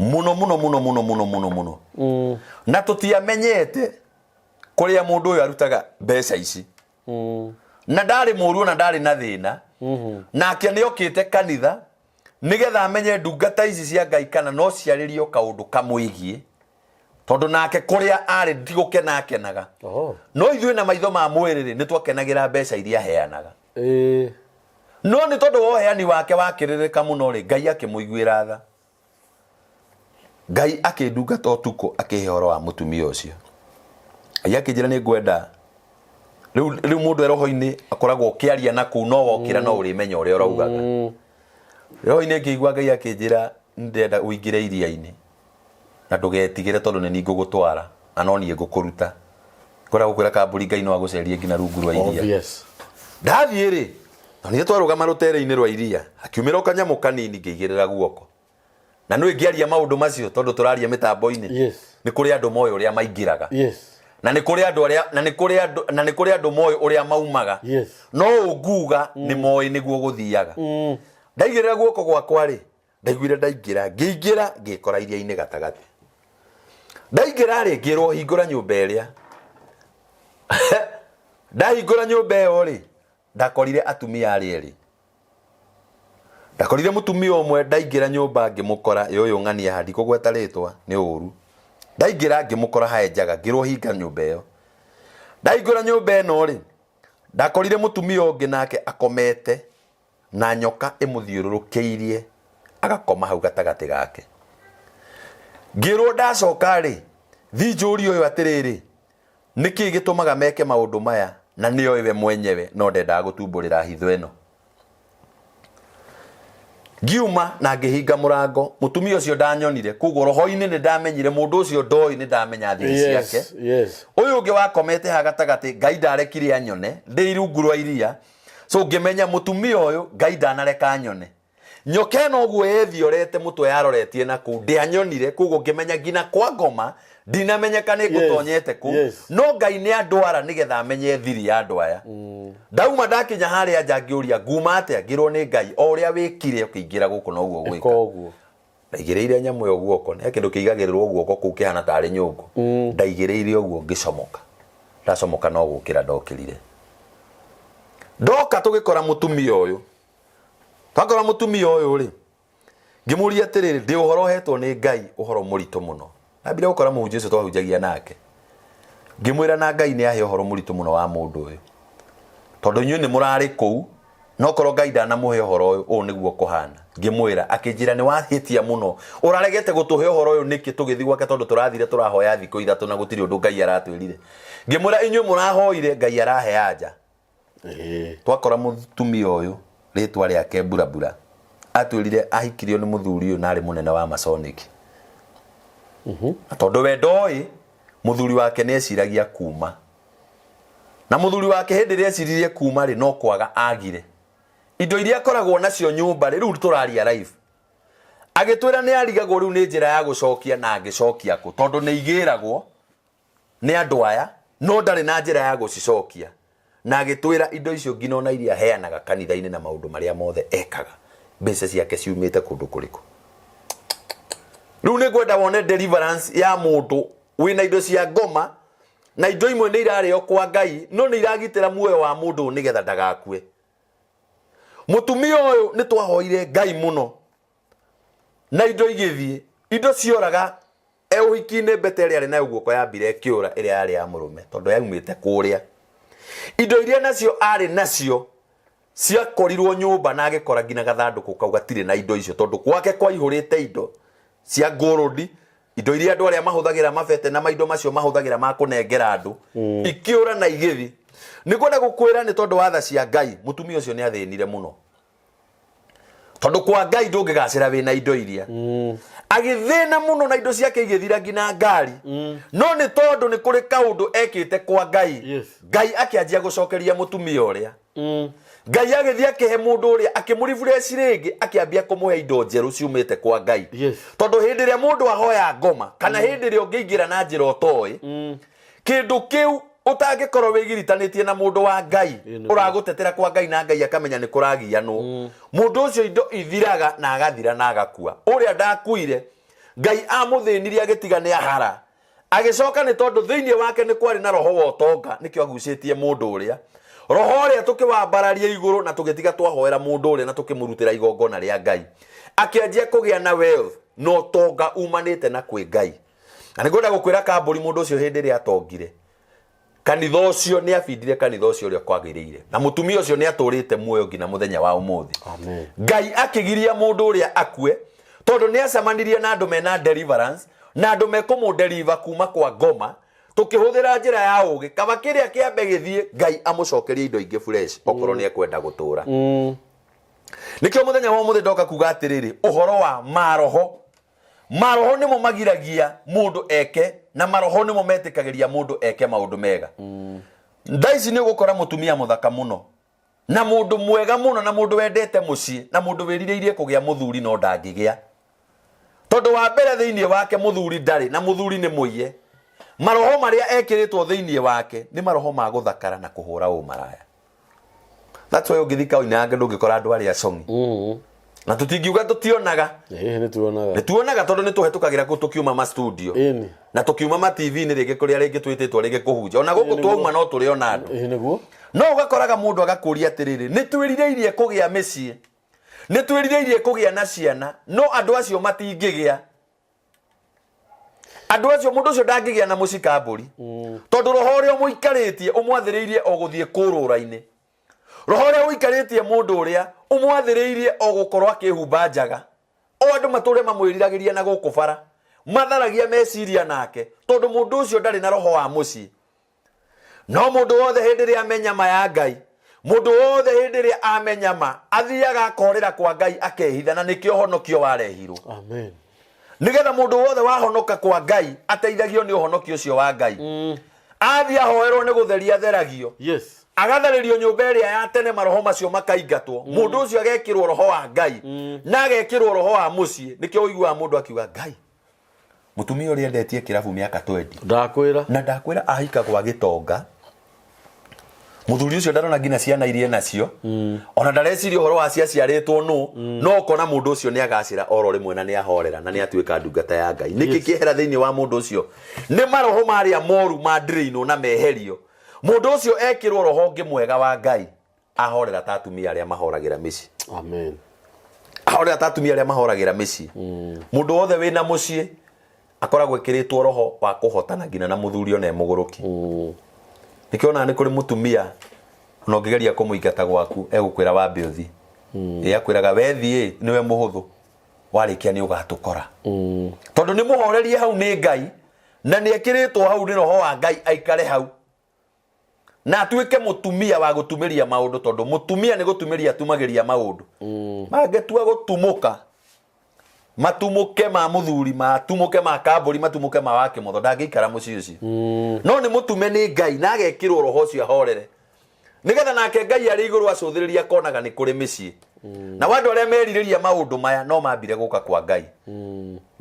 mũno mũno mũno mũno mũno mũno mũno, na tũtiamenyete kũrĩa mũndũ ũyũ arutaga mbeca ici. Na ndarĩ mũru ona ndarĩ na thĩna nake. Nĩ okĩte kanitha nĩgetha amenye ndungata ici cia Ngai kana no ciarĩrio kaũndũ kamwĩgiĩ, tondũ nake kũrĩa arĩ ndigũkena akenaga. No ithuĩ na maitho ma mwĩrĩ rĩ, nĩ twakenagĩra mbeca iria aheanaga. No nĩ tondũ wa ũheani wake wakĩrĩrĩka mũno rĩ, Ngai akĩmũiguĩra tha. Ngai akĩndungata ũtukũ, akĩhe ũhoro wa mũtumia ũcio. Ngai akĩnjĩra nĩ ngwenda rĩu mũndũ e roho-inĩ akoragwo ũkĩaria na kũu, no wokĩra no ũrĩmenya ũrĩa ũraugaga. Roho-inĩ ngĩigua Ngai akĩnjĩra, "Nĩ ndĩrenda ũingĩre iria-inĩ na ndũgetigĩre, tondũ nĩ niĩ ngũgũtwara na no niĩ ngũkũruta." Ngwenda gũkwĩra kambũri, Ngai no agũcerie nginya rungu rwa iria. Obvious. Ndathiĩ rĩ, na nĩ twarũgama rũtere-inĩ rwa iria, hakiumĩra o kanyamũ kanini, ngĩigĩrĩra guoko. Na nĩ ngĩaria maũndũ macio, tondũ tũraria mĩtambo-inĩ, nĩ kũrĩ andũ moĩ ũrĩa maingĩraga, na nĩ kũrĩ andũ arĩa na nĩ kũrĩ andũ na nĩ kũrĩ andũ moĩ ũrĩa maumaga. No ũnguga nĩ moĩ nĩguo gũthiaga. Ndaigĩrĩra guoko gwakwa rĩ, ndaiguire ndaingĩra, ngĩingĩra, ngĩkora iria-inĩ gatagatĩ. Ndaingĩra rĩ, ngĩrwo hingũra nyũmba ĩrĩa. Ndahingũra nyũmba ĩyo rĩ, ndakorire atumia arĩa erĩ. Ndakorire mũtumia ũmwe ndaingĩra nyũmba ngĩmũkora, ĩ ũyũ ng'ania haha ndikũgweta rĩtwa nĩ ũru. Ndaingĩra ngĩmũkora hae njaga, ngĩrwo hinga nyũmba ĩyo. Ndahingũra nyũmba ĩno rĩ, ndakorire mũtumia ũngĩ nake akomete na nyoka ĩmũthiũrũrũkĩirie agakoma hau gatagatĩ gake. Ngĩrwo ndacoka rĩ, thiĩ njũrie ũyũ atĩrĩrĩ, nĩkĩ gĩtũmaga meke maũndũ maya na nĩoĩ we mwenyewe no ndendaga gũtumbũrĩra hitho ĩno. Ngiuma na ngĩhinga mũrango, mũtumia ũcio ndanyonire, koguo roho-inĩ nĩ ndamenyire mũndũ ũcio ndoĩ nĩ ndamenya thiri ciake. Yes. Ũyũ ũngĩ wakomete haha gatagatĩ, Ngai ndarekire anyone, ndĩ rungu rwa iria. So ngĩmenya mũtumia ũyũ Ngai ndanareka anyone. Nyoka ĩno ũguo yethiorete mũtwe yaroretie na kũu ndĩanyonire, koguo ngĩmenya nginya kwa ngoma ndinamenyeka nĩ ngũtonyete kũu. No Ngai nĩ andwara nĩgetha amenye thiri ya andũ aya. Ndauma ndakinya harĩa nja ngĩũria nguma atĩa, ngĩrwo nĩ Ngai o ũrĩa wĩkire ũkĩingĩra gũkũ noguo Ĩka ũgwĩka. ũguo. Ndaigĩrĩire nyamũ ĩyo guoko, nĩ kĩndũ kĩigagĩrĩrwo guoko kũu kĩhana tarĩ nyũngũ. Ndaigĩrĩire ũguo ngĩcomoka. Ndacomoka no gũkĩra ndokĩrire. Ndoka tũgĩkora mũtumia ũyũ. Twakora mũtumia ũyũ rĩ, ngĩmũria atĩrĩrĩ, ndĩ ũhoro ũhetwo nĩ Ngai, ũhoro mũritũ mũno. Ndambire gũkora mũhunjia ũcio twahunjagia nake. Ngĩmwĩra na Ngai nĩ ahe ũhoro mũritũ mũno wa mũndũ ũyũ. Tondũ inyuĩ nĩ mũrarĩ kũu, no korwo Ngai ndanamũhe ũhoro ũyũ, ũũ nĩguo kũhana. Ngĩmwĩra, akĩnjĩra nĩ wahĩtia mũno. Ũraregete gũtũhe ũhoro ũyũ nĩkĩ tũgĩthiĩ gwake tondũ tũrathire tũrahoya thikũ ithatũ na gũtirĩ ũndũ Ngai aratwĩrire. Ngĩmwĩra inyuĩ mũrahoire, Ngai arahe anja. Twakora mũtumia ũyũ rĩtwa rĩake Burabura atwĩrire ahikirio nĩ mũthuri ũyũ na arĩ mũnene wa Masonic. Na tondũ we ndoĩ mũthuri wake nĩ eciragia kuma. Na mũthuri wake hĩndĩ ĩrĩa eciririe kuma rĩ no kwaga agire. Indo iria akoragwo nacio nyũmba rĩ rĩu tũraria live. Agĩtwĩra nĩ arigagwo rĩu nĩ njĩra ya gũcokia na angĩcokia kũ tondũ nĩ igĩragwo nĩ andũ aya no ndarĩ na njĩra ya gũcicokia na agĩtwĩra indo icio nginya ona iria aheanaga kanitha-inĩ na maũndũ marĩa mothe ekaga mbeca ciake ciumĩte kũndũ kũrĩkũ. Rĩu nĩ ngwenda wone deliverance ya mũndũ wĩna indo cia ngoma na indo imwe nĩ irarĩo kwa Ngai no nĩ iragitĩra muoyo wa mũndũ ũyũ nĩgetha ndagakue. Mũtumia ũyũ nĩ twahoire Ngai mũno na indo igĩthiĩ, indo cioraga E ũhiki-inĩ mbete ĩrĩa arĩ nayo guoko yambire ĩkĩũra ĩrĩa yarĩ ya mũrũme tondũ yaumĩte kũrĩa. Indo iria nacio arĩ nacio ciakorirwo nyũmba na agĩkora nginya gathandũkũ kau gatirĩ na indo icio tondũ gwake kwaihũrĩte indo cia ngũrũndi, indo iria andũ arĩa mahũthagĩra mabete na maindo macio mahũthagĩra ma kũnengera andũ ikĩũra na igĩthi. Nĩ kwenda gũkwĩra nĩ tondũ wa tha cia Ngai mũtumia ũcio nĩ athĩnire mũno. Tondũ kwa Ngai ndũngĩgacĩra wĩna indo iria. Agĩthĩna mũno na indo ciake igĩthira nginya ngari. No nĩ tondũ nĩ kũrĩ kaũndũ ekĩte kwa Ngai. Ngai akĩanjia gũcokeria mũtumia ũrĩa. Ngai agĩthiĩ akĩhe mũndũ ũrĩa, akĩmũrefresh rĩngĩ, akĩambia kũmũhe indo njerũ ciumĩte kwa Ngai. Tondũ hĩndĩ ĩrĩa mũndũ ahoya ngoma, kana hĩndĩ ĩrĩa ũngĩingĩra na njĩra ũtoĩ, Kĩndũ kĩu ũtangĩkorwo wĩgiritanĩtie na mũndũ wa Ngai, ũragũtetera kwa Ngai na Ngai akamenya nĩ kũragianwo. Mũndũ ũcio indo ithiraga na agathira na agakua. Ũrĩa ndakuire, Ngai amũthĩnirie agĩtiga nĩ ahara. Agĩcoka nĩ tondũ thĩinĩ wake nĩ kwarĩ na roho wa ũtonga, nĩkĩo agucĩtie mũndũ ũrĩa. Roho ũrĩa tũkĩwambararia igũrũ na tũgĩtiga twahoera mũndũ ũrĩa na tũkĩmũrutĩra igongona rĩa Ngai. Akĩanjia kũgĩa na wealth na ũtonga umanĩte na kwĩ Ngai. Na nĩ ngwenda gũkwĩra kambũri mũndũ ũcio hĩndĩ ĩrĩa atongire, kanitha ũcio nĩ abindire kanitha ũcio ũrĩa kwagĩrĩire. Na mũtumia ũcio nĩ atũrĩte muoyo nginya mũthenya wa ũmũthĩ. Amen. Ngai akĩgiria mũndũ ũrĩa akue tondũ nĩ acemanirie na andũ mena deliverance na andũ mekũmũdeliver kuma kwa ngoma tũkĩhũthĩra njĩra ya ũgĩ kaba kĩrĩa kĩambe gĩthiĩ Ngai amũcokerie indo ingĩ fresh okorwo nĩ ekwenda gũtũra. Nĩkĩo mũthenya wa ũmũthĩ ndoka kuga atĩrĩrĩ, ũhoro wa maroho. Maroho nĩmo magiragia mũndũ eke na maroho nĩmo metĩkagĩria mũndũ eke maũndũ mega. Thaa ici nĩ ũgũkora mũtumia mũthaka mũno na mũndũ mwega mũno na mũndũ wendete mũciĩ na mũndũ wĩrirĩirie kũgĩa mũthuri no ndangĩgĩa. Tondũ wa mbere thĩinĩ wake mũthuri ndarĩ na mũthuri nĩ mũiye. Maroho marĩa ekĩrĩtwo thĩinĩ wake nĩ maroho ma gũthakara na kũhũra ũmaraya. That's why ũngĩthiĩ Koinange ndũngĩkora andũ arĩa acong'i. Na tũtingiuga tũtionaga. Ĩĩ nĩ tuonaga. Nĩ tuonaga tondũ nĩ tũhetũkagĩra kũu tũkiuma ma studio. Ĩni. Na tũkiuma ma TV-inĩ rĩngĩ kũrĩa rĩngĩ twĩtĩtwo rĩngĩ kũhunjia. Ona gũkũ twauma no tũrĩona andũ. Ĩĩ nĩguo. No ũgakoraga mũndũ agakũria atĩrĩrĩ, nĩ twĩrirĩirie kũgĩa mĩciĩ, nĩ twĩrirĩirie kũgĩa na ciana, no andũ acio matingĩgĩa. Andũ acio, mũndũ ũcio ndangĩgĩa na mũciĩ kambũri, tondũ roho ũrĩa ũmũikarĩtie ũmwathĩrĩirie o gũthiĩ kũrũra-inĩ. Roho ũrĩa ũikarĩtie mũndũ ũrĩa ũmwathĩrĩirie o gũkorwo akĩhumba njaga, o andũ matũre mamwĩriragĩria na gũkũ bara, matharagia meciria nake, tondũ mũndũ ũcio ndarĩ na roho wa mũciĩ. No mũndũ wothe hĩndĩ ĩrĩa amenya ma ya Ngai, mũndũ wothe hĩndĩ ĩrĩa amenya ma, athiaga akorĩra kwa Ngai akehitha, na nĩkĩo ũhonokio warehirwo. Amen. Nĩgetha mũndũ wothe wahonoka kwa Ngai ateithagio nĩ ũhonokio ũcio wa Ngai. Athiĩ ahoerwo nĩ gũtheria atheragio. Yes. Agatharĩrio nyũmba ĩrĩa ya tene, maroho macio makaingatwo. Mũndũ ũcio agekĩrwo roho wa Ngai na agekĩrwo roho wa mũciĩ. Nĩkĩo ũiguaga mũndũ akiuga Ngai, mũtumia ũrĩa endetie kĩrabu mĩaka 20. Ndakwĩra. Na ndakwĩra ahika gwa gĩtonga, mũthuri ũcio ndarona nginya ciana iria nacio, ona ndareciria ũhoro wa ciaciarĩtwo nũ, no ũkona mũndũ ũcio nĩ agacĩra oro rĩmwe na nĩ ahorera na nĩ atuĩka ndungata ya Ngai. Nĩkĩ kĩehera thĩinĩ wa mũndũ ũcio? Nĩ maroho marĩa moru mandĩrĩinwo na meherio. Mũndũ ũcio ekĩrwo roho ũngĩ mwega wa Ngai, ahorera ta atumia arĩa mahoragĩra mĩciĩ. Amen. Ahorera ta atumia arĩa mahoragĩra mĩciĩ. Mũndũ wothe wĩna mũciĩ akoragwo ĩkĩrĩtwo roho wa kũhotana nginya na mũthuri ona e mũgũrũki. Nĩkĩo onaga nĩ kũrĩ mũtumia ona ũngĩgeria kũmũingata gwaku egũkwĩra wambe ũthiĩ. Ĩ akwĩraga we thiĩ nĩwe mũhũthũ, warĩkia nĩ ũgatũkora. Tondũ nĩ mũhorerie hau nĩ Ngai na nĩ ekĩrĩtwo hau nĩ roho wa Ngai aikare hau na atuĩke mũtumia wa gũtumĩria maũndũ, tondũ mũtumia nĩ gũtumĩria atumagĩria maũndũ. Mangĩtua gũtumũka matumũke ma mũthuri, matumũke ma kambũri, matumũke ma wakĩmotho, ndangĩikara mũciĩ ũcio. No nĩ mũtume nĩ Ngai na agekĩrwo roho ũcio ahorere, nĩgetha nake Ngai arĩ igũrũ acũthĩrĩria akonaga nĩ kũrĩ mĩciĩ. Na andũ arĩa merirĩria maũndũ maya no mambire gũka kwa Ngai.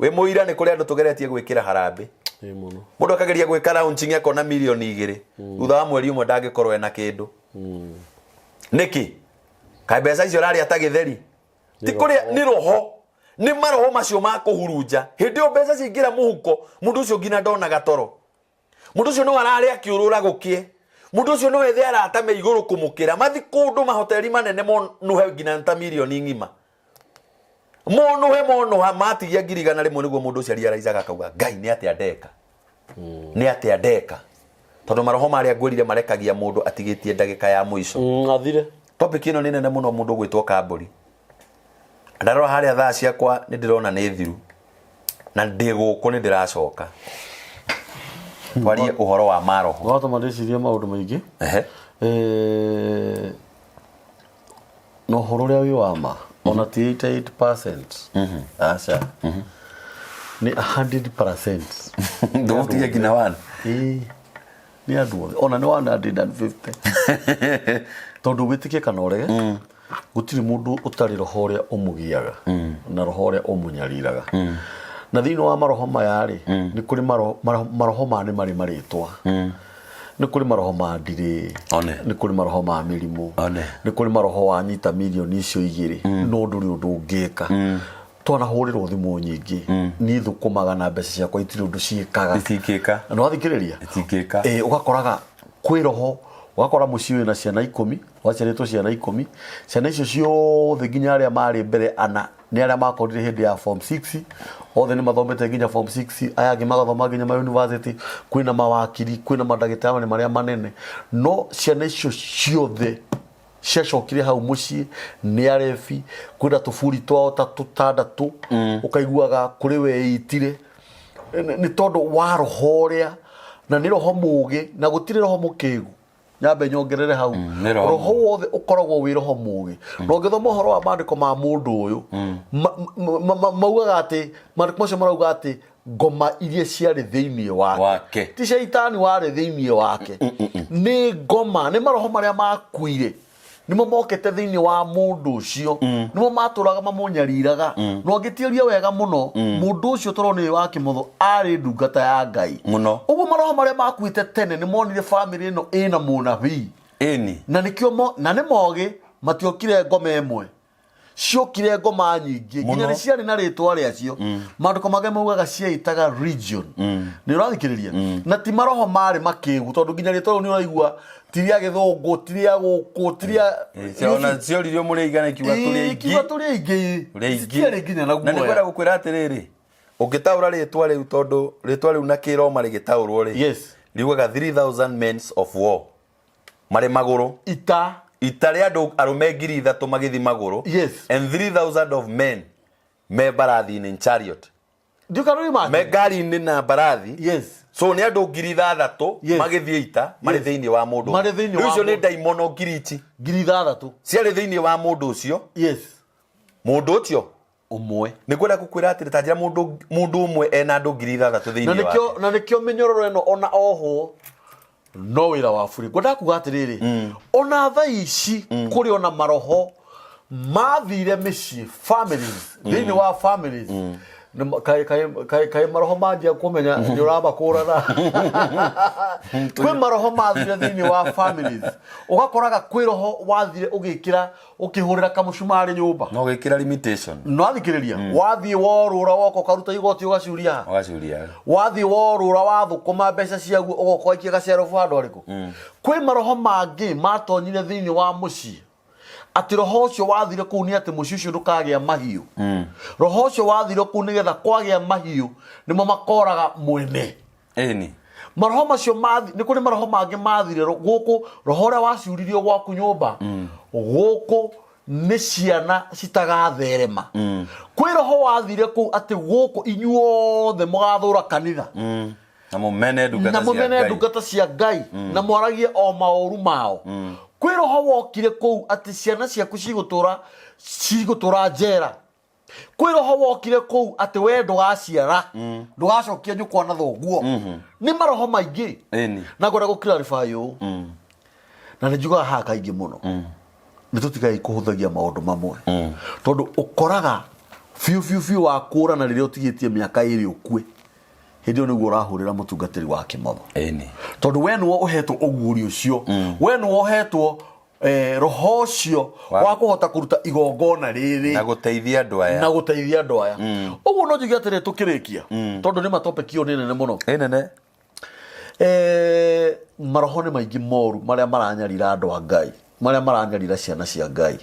Wĩ mũira nĩ kũrĩ andũ tũgeretie gwĩkĩra harambĩ. Ĩĩ mũno. Mũndũ akageria gwĩka launching akona mirioni 2, thutha wa mweri ũmwe ndangĩkorwo ena kĩndũ. Nĩkĩ? Kaĩ mbeca icio ũrarĩa ta gĩtheri? Ti kũrĩa, nĩ roho, nĩ maroho macio ma kũhurunja. Hĩndĩ ĩyo mbeca ciaingĩra mũhuko, mũndũ ũcio nginya ndonaga toro. Mũndũ ũcio no ararĩa akĩũrũra gũkĩe. Mũndũ ũcio no ethe arata me igũrũ kũmũkĩra, mathi kũndũ mahoteri manene monũhe nginya ta mirioni ng'ima. Monũhe monũha matigia 100,000 nĩguo mũndũ ũcio ariaraizaga akauga Ngai nĩ atĩa ndeka, nĩ atĩa ndeka. Tondũ maroho marĩa ngwĩrire marekagia mũndũ atigĩtie ndagĩka ya mũico. Athire. Topic ĩno nĩ nene mũno mũndũ ũgwĩtwo kambũri. Ndarora harĩa thaa ciakwa nĩ ndĩrona nĩ thiru. Na ndĩ gũkũ nĩ ndĩracoka. Twarie ũhoro wa maroho. Watũma ndĩcirie maũndũ maingĩ. Na ũhoro ũrĩa wĩ wa ma, ona ti 88%. Aca. Nĩ 100%. Ndũgũtigia nginya one. Ĩĩ. Nĩ andũ othe. Ona nĩ 150. Tondũ wĩtĩkie kana ũrege, gũtirĩ mũndũ ũtarĩ roho ũrĩa ũmũgiaga na roho ũrĩa ũmũnyariraga. Na thĩinĩ wa maroho maya rĩ, nĩ kũrĩ maroho ma nĩ marĩ marĩtwa. Nĩ kũrĩ maroho ma ndirĩ, nĩ kũrĩ maroho ma mĩrimũ, nĩ kũrĩ maroho wanyita mirioni icio 2, no ndũrĩ ũndũ ũngĩka. Twanahũrĩrwo thimũ nyingĩ, niĩ thũkũmaga na mbeca ciakwa itirĩ ũndũ ciĩkaga. Itingĩka. Na nĩwathikĩrĩria? Itingĩka. Ũgakoraga kwĩ roho, ũgakora mũciĩ wĩna ciana 10, waciarĩtwo ciana 10, ciana icio ciothe nginya arĩa marĩ mbere ana nĩ arĩa makorire hĩndĩ ya form 6, othe nĩ mathomete nginya form 6, aya angĩ magathoma nginya ma university, kwĩna mawakiri, kwĩna mandagĩtarĩ marĩa manene, no ciana icio ciothe ciacokire hau mũciĩ nĩ arebi, kwĩna tũburi twao ta tũtandatũ, ũkaiguaga kũrĩ weitire nĩ tondũ wa roho ũrĩa, na nĩ roho mũũgĩ, na gũtirĩ roho mũkĩgu. Nyambe nyongerere hau. Nĩ roho Roho wothe ũkoragwo wĩ roho mũũgĩ. Na ũngĩthoma ũhoro wa maandĩko ma mũndũ ũyũ, maugaga atĩ, maandĩko macio marauga atĩ ngoma iria ciarĩ thĩinĩ wake. Wake. Ti caitani warĩ thĩinĩ wake. Nĩ ngoma, nĩ maroho marĩa makuire. Nĩmo mokĩte thĩinĩ wa mũndũ ũcio. Nĩmo matũraga mamũnyariraga. Na ũngĩtuĩria wega mũno, mũndũ ũcio tondũ nĩ wa kĩmotho arĩ ndungata ya Ngai. Mũno. Ũguo maroho marĩa makuĩte tene nĩ monire bamĩrĩ ĩno ĩna mũnabii. Ĩni. Na nĩkĩo na nĩ mogĩ matiokire ngoma ĩmwe. Ciokire ngoma nyingĩ nginya Mũno. nĩ ciarĩ na rĩtwa rĩacio. Maandĩko mangĩ maugaga ciaitaga region. Nĩ ũrathikĩrĩria? Na ti maroho marĩ makĩgu, tondũ nginya rĩtwa rĩu nĩ ũraigua ti rĩa gĩthũngũ, ti rĩa gũkũ, ti rĩa Ona cioririo mũrĩ aigana, ikiuga tũrĩ aingĩ. Ikiuga tũrĩ aingĩ. Tũrĩ aingĩ. Citiarĩ nginya na Na nĩ guoya. kwenda gũkwĩra atĩrĩrĩ, ũngĩtaũra rĩtwa rĩu, tondũ rĩtwa rĩu na kĩroma rĩgĩtaũrwo rĩ, riugaga 3000 men of war marĩ magũrũ. Ita. Ita rĩa andũ arũme 3000 magĩthiĩ magũrũ. And 3000 of men me mbarathi-inĩ, in chariot. Ndiũka. Me ngari-inĩ na mbarathi. So nĩ andũ 6000 magĩthiĩ ita marĩ thĩinĩ wa mũndũ. Marĩ thĩinĩ Rĩu wa icio nĩ mũndũ. ndaimono ngiri ici 6000 ciarĩ thĩinĩ wa mũndũ ũcio. Mũndũ ũcio ũmwe. Nĩ kwenda gũkwĩra atĩrĩ, ta njĩra mũndũ ũmwe ena andũ 6000 Na thĩinĩ wake. nĩkĩo mĩnyororo ĩno ona ohwo no wĩra wa bure. Ngwendaga kuga atĩrĩrĩ, ona thaa ici kũrĩ ona maroho mathire mĩciĩ, families, thĩinĩ wa families. Nĩ kaĩ maroho manjia kũmenya nĩ ũramakũrana. Kwĩ maroho mathire thĩinĩ wa families, ũgakoraga kwĩ roho wathire ũgĩkĩra ũkĩhũrĩra kamũcumarĩ nyũmba. No gĩkĩra limitation. No athikĩrĩria, wathiĩ worũra woka ũkaruta igoti ũgaciũria ha. Ũgaciũria. Wathiĩ worũra wathũkũma mbeca ciaguo ũgoka waikia gacerobu handũ harĩkũ. Kwĩ maroho mangĩ matonyire thĩinĩ wa mũciĩ, atĩ roho ũcio wathire kũu nĩ atĩ mũciĩ ũcio ndũkagĩa mahiũ. Roho ũcio wathire kũu nĩgetha kwagĩa mahiũ nĩmo makoraga mwene. Maroho macio nĩ kũrĩ maroho mangĩ mathire gũkũ, roho ũrĩa waciuririo gwaku nyũmba gũkũ nĩ ciana citagatherema. Kwĩ roho wathire kũu atĩ gũkũ inyuothe mũgathũra kanitha. Na mũmene ndungata Na cia mũmene Ngai. ndungata cia Ngai na mwaragie o maũru mao. Kwĩ roho wokire kũu atĩ ciana ciaku cigũtũra njera. Kwĩ roho wokire kũu atĩ we ndũgaciara, ndũgacokia nyũkwa na thoguo. Nĩ maroho maingĩ. Na ngwenda gũ clarify ũũ, na nĩ njugaga haha kaingĩ mũno, nĩ tũtigai kũhũthagia maũndũ mamwe, tondũ ũkoraga biũ biũ biũ wakũrana rĩrĩa ũtigĩtie mĩaka 2 ũkue, hĩndĩ ĩyo nĩguo ũrahũrĩra mũtungatĩri wa kĩmotho. Tondũ we nĩwe ũhetwo ũguũri ũcio, we nĩwe ũhetwo roho ũcio wa kũhota kũruta igongona rĩrĩ na gũteithia andũ aya. Na gũteithia andũ aya. Ũguo no njuge atĩrĩ, tũkĩrĩkia, tondũ nĩ matopeki ĩyo nĩ nene mũno. Ĩ nene. Maroho nĩ maingĩ moru marĩa maranyarira andũ a Ngai, marĩa maranyarira ciana cia Ngai.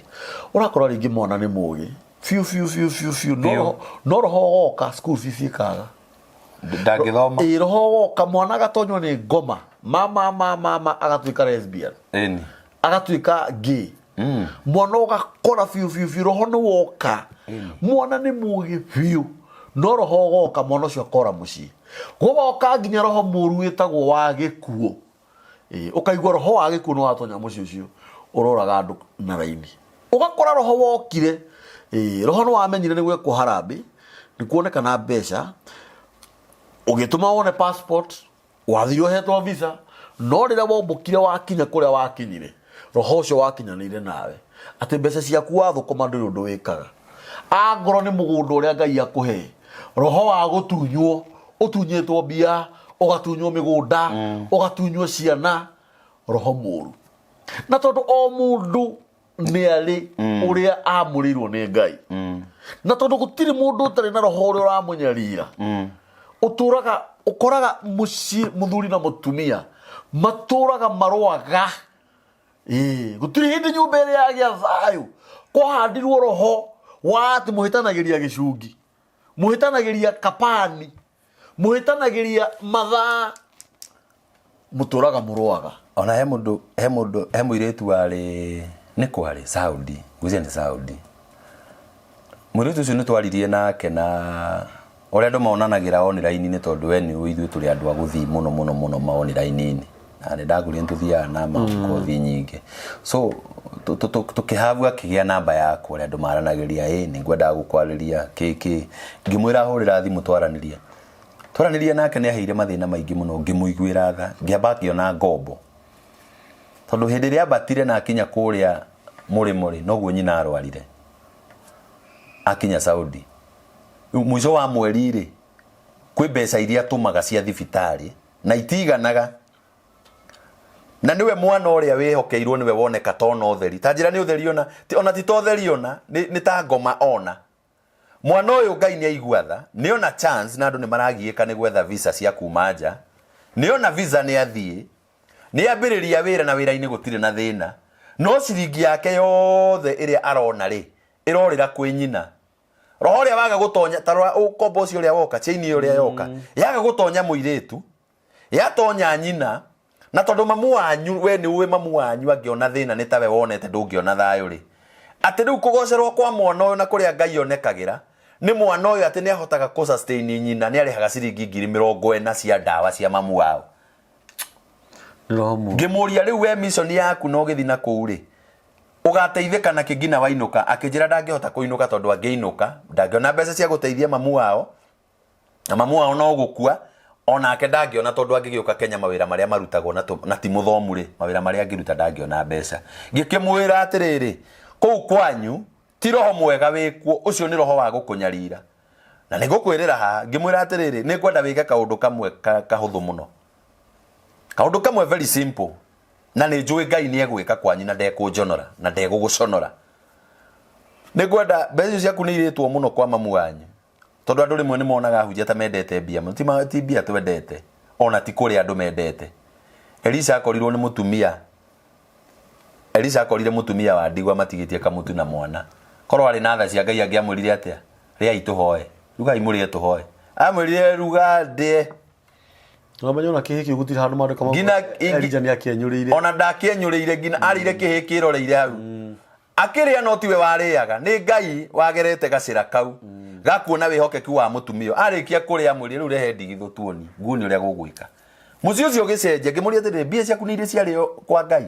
Ũrakora rĩngĩ mwana nĩ mũgĩ biũ biũ biũ biũ biũ, no Biũ. no roho woka school fees ĩkaga. Ndangĩthoma. Ĩ, roho woka mwana agatonywo nĩ ngoma, mama mama mama agatuĩka lesbian, agatuĩka gay. Mwana ũgakora biũ biũ biũ, roho nĩ woka. Mwana nĩ mũgĩ biũ, no roho ũgoka mwana ũcio akora mũciĩ. Gũgoka nginya roho mũru wĩtagwo wa gĩkuũ. Ĩ, ũkaigua roho wa gĩkuũ nĩ watonya mũciĩ ũcio, ũroraga andũ na raini. Ũgakora roho wokire. Ĩ, roho nĩ wamenyire nĩ gwekwo harambĩ, nĩ kuonekana mbeca, ũgĩtũma wone passport, wathire ũhetwo visa, no rĩrĩa wombũkire wakinya kũrĩa wakinyire, roho ũcio wakinyanĩire nawe atĩ mbeca ciaku wathũkũma ndũrĩ ũndũ wĩkaga. Angorwo nĩ mũgũnda ũrĩa Ngai akũhe, roho wa gũtunywo, ũtunyĩtwo mbia, ũgatunywo mĩgũnda, ũgatunywo ciana, roho mũru. Na tondũ o mũndũ nĩ arĩ ũrĩa amũrĩirwo nĩ Ngai, na tondũ gũtirĩ mũndũ ũtarĩ na roho ũrĩa ũramũnyarira, ũtũraga ũkoraga mũciĩ mũthuri na mũtumia matũraga marũaga. Ĩĩ, gũtirĩ hĩndĩ nyũmba ĩrĩa yagĩa thayũ. Kwahandirwo roho wa atĩ mũhĩtanagĩria gĩcungi, mũhĩtanagĩria kapani, mũhĩtanagĩria mathaa, mũtũraga mũrũaga. Ona he mũndũ, he mũndũ, he mũirĩtu warĩ nĩ kwarĩ Saudi, ngwĩciria nĩ Saudi. Mũirĩtu ũcio nĩ twaririe nake, na ũrĩa andũ monanagĩra online-inĩ, tondũ we nĩ ũĩ ithuĩ tũrĩ andũ a gũthiĩ mũno mũno mũno ma online-inĩ, na nĩ ndagũrire nĩ tũthiaga na makothi nyingĩ, so tũkĩhabu akĩgĩa namba yakwa, ũrĩa andũ maranagĩria, ĩ nĩ ngwendaga gũkwarĩria kĩ, ngĩmwĩra ahũrĩra thimũ twaranĩria. Twaranĩria nake nĩ aheire mathĩna maingĩ mũno, ngĩmũiguĩra tha, ngĩamba ngĩona ngombo, tondũ hĩndĩ ĩrĩa ambatire na akinya kũrĩa mũrĩmo rĩ, noguo nyina arwarire akinya Saudi. Rĩu mũico wa mweri rĩ, kwĩ mbeca iria atũmaga cia thibitarĩ na itiganaga. Na nĩwe mwana ũrĩa wĩhokeirwo nĩwe woneka tona ũtheri. Ta njĩra nĩ ũtheri ona, ti, ona ti ta ũtheri ona, nĩ, nĩ ta ngoma ona. Mwana ũyũ Ngai nĩ aigua tha, nĩ ona chance na andũ nĩ maragiĩka nĩ gwetha visa cia kuma nja. Nĩ ona visa nĩ athiĩ, nĩ ambĩrĩria wĩra na wĩra-inĩ gũtirĩ na thĩna. No ciringi yake yothe ĩrĩa arona rĩ, ĩrorĩra kwĩ nyina. Roho ũrĩa waga gũtonya, ta rora ũkombo ũcio ũrĩa woka, chain ĩyo ũrĩa yoka, yaga gũtonya mũirĩtu, yatonya nyina, na tondũ mamu wanyu, we nĩ ũĩ mamu wanyu angĩona thĩna nĩ tawe wonete ndũngĩona thayũ rĩ, atĩ rĩu kũgocerwo kwa mwana ũyũ na kũrĩa Ngai onekagĩra, nĩ mwana ũyũ atĩ nĩ ahotaga kũ sustain nyina, nĩ arĩhaga ciringi 40,000 cia ndawa cia mamu wao. Nĩ roho mũũru. Ngĩmũria rĩu we mission yaku na ũgĩthiĩ na kũu rĩ, ũgateithĩka nakĩ nginya wainũka? Akĩnjĩra ndangĩhota kũinũka tondũ angĩinũka ndangĩona mbeca cia gũteithia mamu wao, na mamu wao no gũkua onake ndangĩona tondũ angĩgĩũka Kenya mawĩra marĩa marutagwo na, na ti mũthomu rĩ, mawĩra marĩa angĩruta ndangĩona mbeca. Ngĩkĩmwĩra atĩrĩrĩ, kũu kwanyu ti roho mwega wĩkuo, ũcio nĩ roho wa gũkũnyarira. Na nĩ ngũkwĩrĩra haha, ngĩmwĩra atĩrĩrĩ, nĩ ngwenda wĩke kaũndũ kamwe kahũthũ mũno, kaũndũ kamwe very simple, na nĩ njũĩ Ngai nĩ egwĩka kwanyu na ndekũnjonora na ndegũgũconora. Nĩ ngwenda mbeca icio ciaku nĩ irĩtwo mũno kwa mamu wanyu, tondũ andũ rĩmwe nĩ monaga ahunjia ta mendete mbia mũno. Ti ti mbia twendete, ona ti kũrĩa andũ mendete. Elisha akorirwo nĩ mũtumia, Elisha akorire mũtumia wa ndigwa matigĩtie kamũtu na mwana. Korwo arĩ na tha cia Ngai angĩamwĩrire atĩa? Rĩai tũhoe. Rugai mũrĩe tũhoe. Amwĩrire ruga ndĩe. Ũramenya ona kĩhĩ kĩu gũtirĩ handũ maandĩko mau Nginya Elija nĩ akĩenyũrĩire. Ona ndakĩenyũrĩire nginya arĩire kĩhĩ kĩroreire hau. Akĩrĩa no tiwe warĩaga, nĩ Ngai wagerete gacĩra kau gakuona wĩhokeku wa mũtumia ũyũ. Arĩkia kũrĩa amwĩrire rĩu rehe ndigithũ tuoni, nguonie ũrĩa gũgwĩka. Mũciĩ ũcio ũgĩcenjia, ngĩmũria atĩrĩrĩ, mbia ciaku nĩ irĩ ciarĩo kwa Ngai?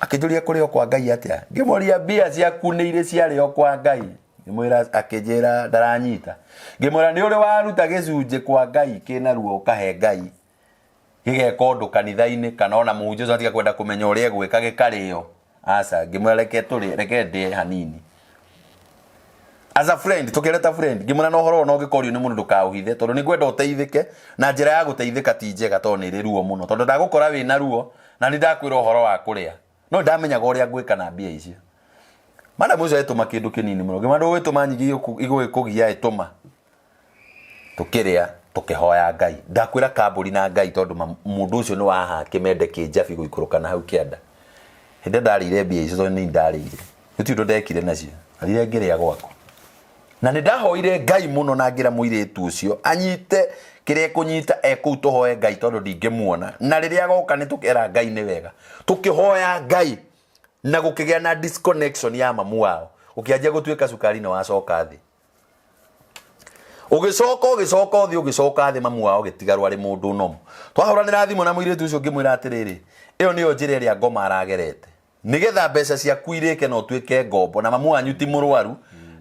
Akĩnjũria kũrĩo kwa Ngai atĩa? Ngĩmũria mbia ciaku nĩ irĩ ciarĩo kwa Ngai? Ngĩmwĩra, akĩnjĩra ndaranyita. Ngĩmwĩra nĩ ũrĩ waruta gĩcunjĩ kwa Ngai kĩna ruo ũkahe Ngai gĩgeka ũndũ kanitha-inĩ kana ona mũhunjia ũcio atiga kwenda kũmenya ũrĩa egwĩka gĩkarĩo? Aca. Ngĩmwĩra reke tũrĩe, reke ndĩe hanini. As a friend, tũkĩaria ta friend, ngĩmwĩra na ũhoro ũyũ ona ũngĩkorio nĩ mũndũ ndũkaũhithe tondũ nĩ ngwenda ũteithĩke na njĩra ya gũteithĩka ti njega tondũ nĩ ĩrĩ ruo mũno tondũ ndagũkora wĩna ruo na nĩ ndakwĩra ũhoro wa kũrĩa no ndamenyaga ũrĩa ngwĩka na mbia icio. Madam ũcio agĩtũma kĩndũ kĩnini mũno, ngĩmwĩra ndũgũgĩtũma nyingĩ igũgĩkũgia ĩtũma. Tũkĩrĩa tũkĩhoya Ngai, ndakwĩra kambũri na Ngai tondũ mũndũ ũcio nĩ wahaha kĩmende kĩnjabi gũikũrũka na hau kĩanda. Hĩndĩ ĩrĩa ndarĩire mbia icio tondũ nĩ niĩ ndarĩire, gũtirĩ ũndũ ndekire nacio, ndathire ngĩrĩa gwakwa. Na nĩ ndahoire Ngai mũno na ngĩra mũirĩtu ũcio anyite kĩrĩa ekũnyita e kũu tũhoe Ngai tondũ ndingĩmuona. Na rĩrĩa agoka nĩ tũkera Ngai nĩ wega. Tũkĩhoya Ngai na gũkĩgĩa na disconnection ya mamu wao. Gũkĩanjia gũtuĩka cukari nĩ wacoka thĩ. Ũgĩcoka ũgĩcoka ũthiĩ ũgĩcoka thĩ mamu wao agĩtigarwo arĩ mũndũ nomo. Twahũranĩra thimũ na mũirĩtu ũcio ngĩmwĩra atĩrĩrĩ, ĩyo nĩyo njĩra ĩrĩa ngoma aragerete. Nĩgetha mbeca ciaku irĩke na ũtuĩke ngombo na mamu wanyu ti mũrwaru,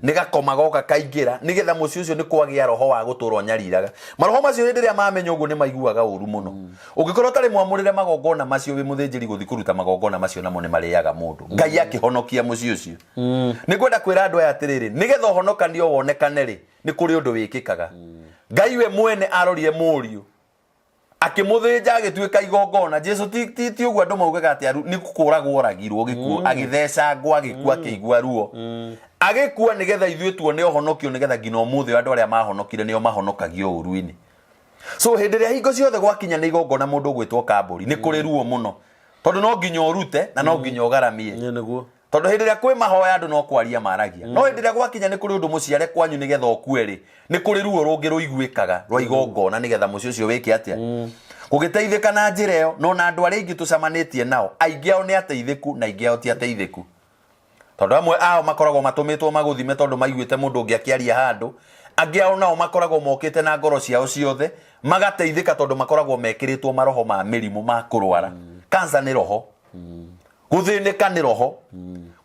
nĩ gakoma goka kaingĩra, nĩgetha mũciĩ ũcio nĩ kwagĩa roho wa gũtũra ũnyariraga. Maroho macio hĩndĩ ĩrĩa mamenya ũguo nĩ maiguaga ũru mũno. Ũngĩkorwo ũtarĩ mwamũrĩre magongona macio wĩ mũthĩnjĩri gũthiĩ kũruta magongona macio namo nĩ marĩaga mũndũ. Ngai akĩhonokia mũciĩ ũcio. Nĩ ngwenda kwĩra andũ aya atĩrĩrĩ, nĩgetha ũhonokanio wonekane rĩ, nĩ kũrĩ ũndũ wĩkĩkaga. Ngai we mwene arorire mũriũ akĩmũthĩnja agĩtuĩka igongona. Jesu ti, ti, ti ũguo andũ maugaga atĩ aru, nĩ kũragwo oragirwo gĩkuũ, agĩthecangwo agĩkua akĩigua ruo. Agĩkua nĩgetha ithuĩ tuone ũhonokio, nĩgetha nginya ũmũthĩ andũ arĩa mahonokire nĩo mahonokagio ũru-inĩ. So hĩndĩ ĩrĩa hingo ciothe gwakinya nĩ igongona mũndũ ũgwĩtwo kambũri, nĩ kũrĩ ruo mũno. Tondũ no nginya ũrute na no nginya ũgaramie. Nĩ nĩguo. Tondũ hĩndĩ ĩrĩa kwĩ mahoya andũ no kwaria maragia. No hĩndĩ ĩrĩa gwakinya nĩ kũrĩ ũndũ mũciare kwanyu nĩgetha ũkue rĩ, nĩ kũrĩ ruo rũngĩ rũiguĩkaga rwa igongona nĩgetha mũciĩ ũcio wĩke atĩa? Gũgĩteithĩka na njĩra ĩyo, no na andũ arĩa aingĩ tũcamanĩtie nao, aingĩ ao nĩ ateithĩku na aingĩ ao ti ateithĩku. Tondũ amwe ao makoragwo matũmĩtwo magũthime tondũ maiguĩte mũndũ ũngĩ akĩaria handũ, angĩ ao nao makoragwo mokĩte na ngoro ciao ciothe, magateithĩka tondũ makoragwo mekĩrĩtwo maroho ma mĩrimũ ma kũrwara. Cancer nĩ roho. Gũthĩnĩka nĩ roho.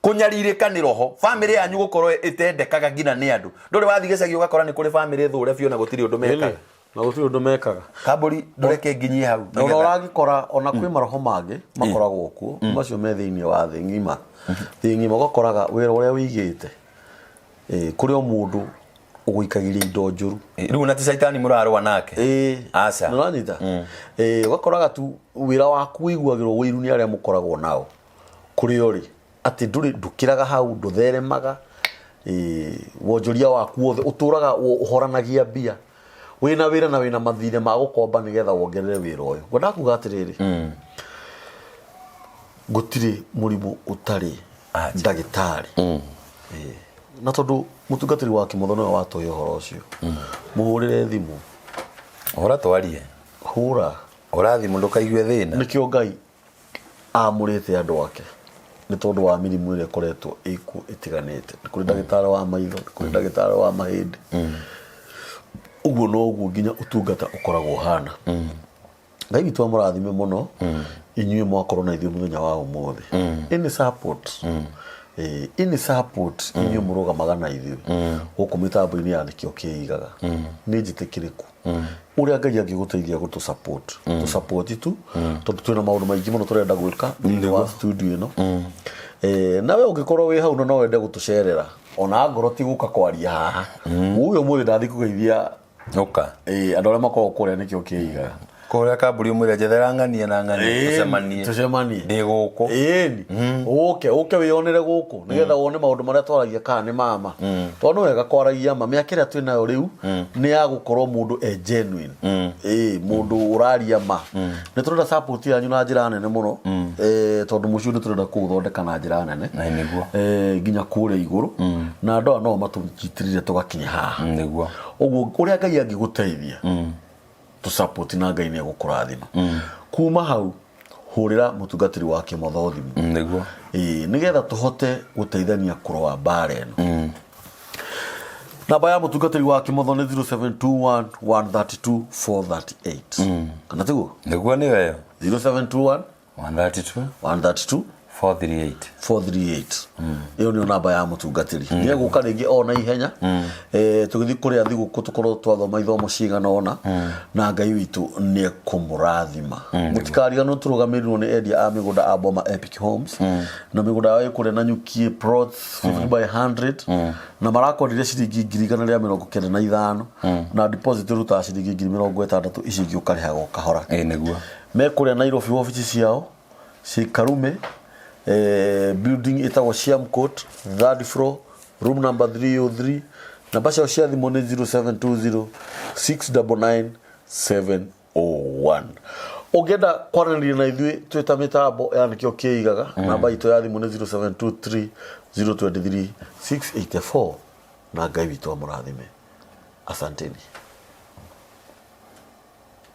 Kũnyarirĩka nĩ roho. Bamĩrĩ yanyu gũkorwo ĩtendekaga nginya nĩ andũ. Ndũrĩ wathiĩ gĩcagi ũgakora nĩ kũrĩ bamĩrĩ thũre biũ na gũtirĩ ũndũ mekaga. Na gũtirĩ ũndũ mekaga. Kambũri ndũreke nginyie hau. Na ona ũragĩkora ona kwĩ maroho mangĩ makoragwo kuo macio me thĩinĩ wa thĩ ng'ima. Thĩ ng'ima ũgakoraga wĩra ũrĩa wĩigĩte kũrĩ o mũndũ Ũgũikagĩria indo njũru. Rĩu na ti caitani mũrarũa nake. Ĩĩ. Aca. Nĩũranyita? Ĩĩ, ũgakoraga tu wĩra waku wĩiguagĩrwo ũiru nĩ arĩa mũkoragwo nao kũrĩa ũrĩ, atĩ ndũrĩ, ndũkĩraga hau, ndũtheremaga, ĩĩ, wonjoria waku wothe ũtũraga ũhoranagia mbia, wĩna wĩra na wĩna mathirĩ ma gũkomba nĩgetha wongerere wĩra ũyũ. Ngwendaga kuga atĩrĩrĩ, gũtirĩ mũrimũ ũtarĩ Acha. ndagĩtarĩ. Ĩĩ. Na tondũ mũtungatĩri wa Kĩmotho nĩwe watũhe ũhoro ũcio, mũhũrĩre thimũ. Hũra twarie. Hũra. Hũra thimũ ndũkaigue thĩna. Nĩkĩo Ngai amũrĩte andũ ake nĩ tondũ wa mĩrimũ ĩrĩa ĩkoretwo ĩkuo ĩtiganĩte. Nĩ kũrĩ ndagĩtarĩ wa maitho, nĩ kũrĩ ndagĩtarĩ wa mahĩndĩ. Ũguo noguo nginya ũtungata ũkoragwo ũhana. Ngai witũ amũrathime mũno inyuĩ mwakorwo na ithuĩ mũthenya wa ũmũthĩ. Any support, any support inyuĩ mũrũgamaga na ithuĩ gũkũ mĩtambo-inĩ ya Nĩkĩo Kĩigaga, nĩ njĩtĩkĩrĩku. Ũrĩa Ngai angĩgũteithia gũtũ support, tũ support tu, tondũ twĩna maũndũ maingĩ mũno tũrenda gwĩka thĩinĩ wa studio ĩno. Nawe ũngĩkorwo wĩ hau na no wende gũtũcerera, ona ngorwo ti gũka kwaria haha, ũyũ ũmũthĩ ndathiĩ kũgeithia Ũka. Ĩĩ, andũ arĩa makoragwo kũrĩa nĩkĩo kĩigaga. Kũrĩa kamburi ũmwĩre njethera ng'ania na ng'ania tũcemanie. Tũcemanie. Ndĩ gũkũ. Ĩni. Ũke, ũke wĩyonere gũkũ nĩgetha wone maũndũ marĩa twaragia kana nĩ mama. Tondũ nĩ wega kwaragia ma. Mĩaka ĩrĩa twĩ nayo rĩu nĩ ya gũkorwo mũndũ e genuine. Ĩĩ, mũndũ ũraria ma. Nĩ tũrenda support yanyu na njĩra nene mũno. Tondũ mũciĩ ũyũ nĩ tũrenda kũũthondeka na njĩra nene. Na nĩguo. Nginya kũrĩa igũrũ. Na andũ aya no matũnyitĩrĩire tũgakinya haha. Nĩguo. Ũguo ũrĩa Ngai angĩgũteithia tũ support na Ngai nĩ egũkũrathima. Kuma hau hũrĩra mũtungatĩri wa Kĩmotho thimũ. Nĩguo. Ĩĩ, nĩgetha tũhote gũteithania kũrũa mbara ĩno. Namba ya mũtungatĩri wa Kĩmotho nĩ 0721 132 438. Kana tiguo? Nĩguo nĩyo ĩyo. 0721 132 132 438. 438. Ĩyo nĩyo namba ya mũtungatĩri. Nĩ egũka rĩngĩ o na ihenya. Tũgĩthiĩ kũrĩa thigũkũ tũkorwo twathoma ithomo cigana ũna, na Ngai witũ nĩ ekũmũrathima. Mũtikariganĩrwo tũrũgamĩrĩirwo nĩ endia a mĩgũnda a Boma Epic Homes, na mĩgũnda yao ĩ kũrĩa Nanyuki plots 50 by 100, na marakwendire ciringi 195,000, na deposit ũrutaga ciringi 60,000, ici ingĩ ũkarĩhaga o kahora. Ĩĩ nĩguo. Me kũrĩa Nairobi wabici ciao ci Karume, building ĩtagwo Siam Court, third floor, room number 303. Namba ciao cia thimũ nĩ 0720 699 701. Ũngĩenda kwaranĩria na ithuĩ twĩ ta mĩtambo ya Nĩkĩo Kĩigaga, namba itũ ya thimũ nĩ 0723 023 684, na Ngai witũ amũrathime. Asanteni.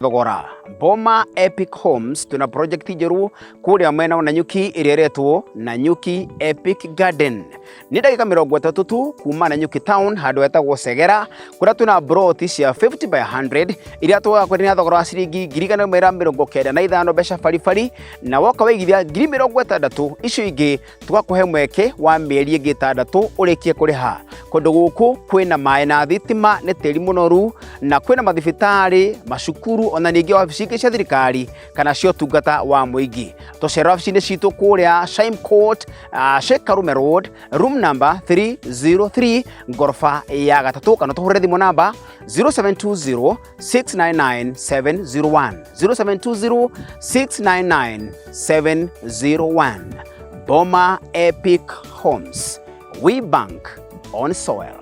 Thogora Boma Epic Homes twĩna project njerũ kũrĩa mwena wa Nanyuki ĩrĩa ĩretwo Nanyuki Epic Garden. Nĩ ndagĩka 30 tu kuma Nanyuki town handũ hetagwo Segera kũrĩa twĩna broti cia 50 by 100 iria tũgakwenderia na thogora wa ciringi 195,000 mbeca baribari, na woka waigithia 60,000 icio ingĩ tũgakũhe mweke wa mĩeri ĩngĩ 6 ũrĩkie kũrĩha. Kũndũ gũkũ kwĩna maĩ na thitima, nĩ tĩri mũnoru, na kwĩna mathibitarĩ, macukuru, ona ningĩ wabici ingĩ cia thirikari kana cia ũtungata wa mũingĩ. Tũcera wabici-inĩ citũ kũrĩa Shime Court, Sheikh Karume Road, room number 303, ngoroba ya gatatũ, kana tũhũrĩre thimũ namba 0720 699 701, 0720 699 701. Boma Epic Homes, we bank on soil.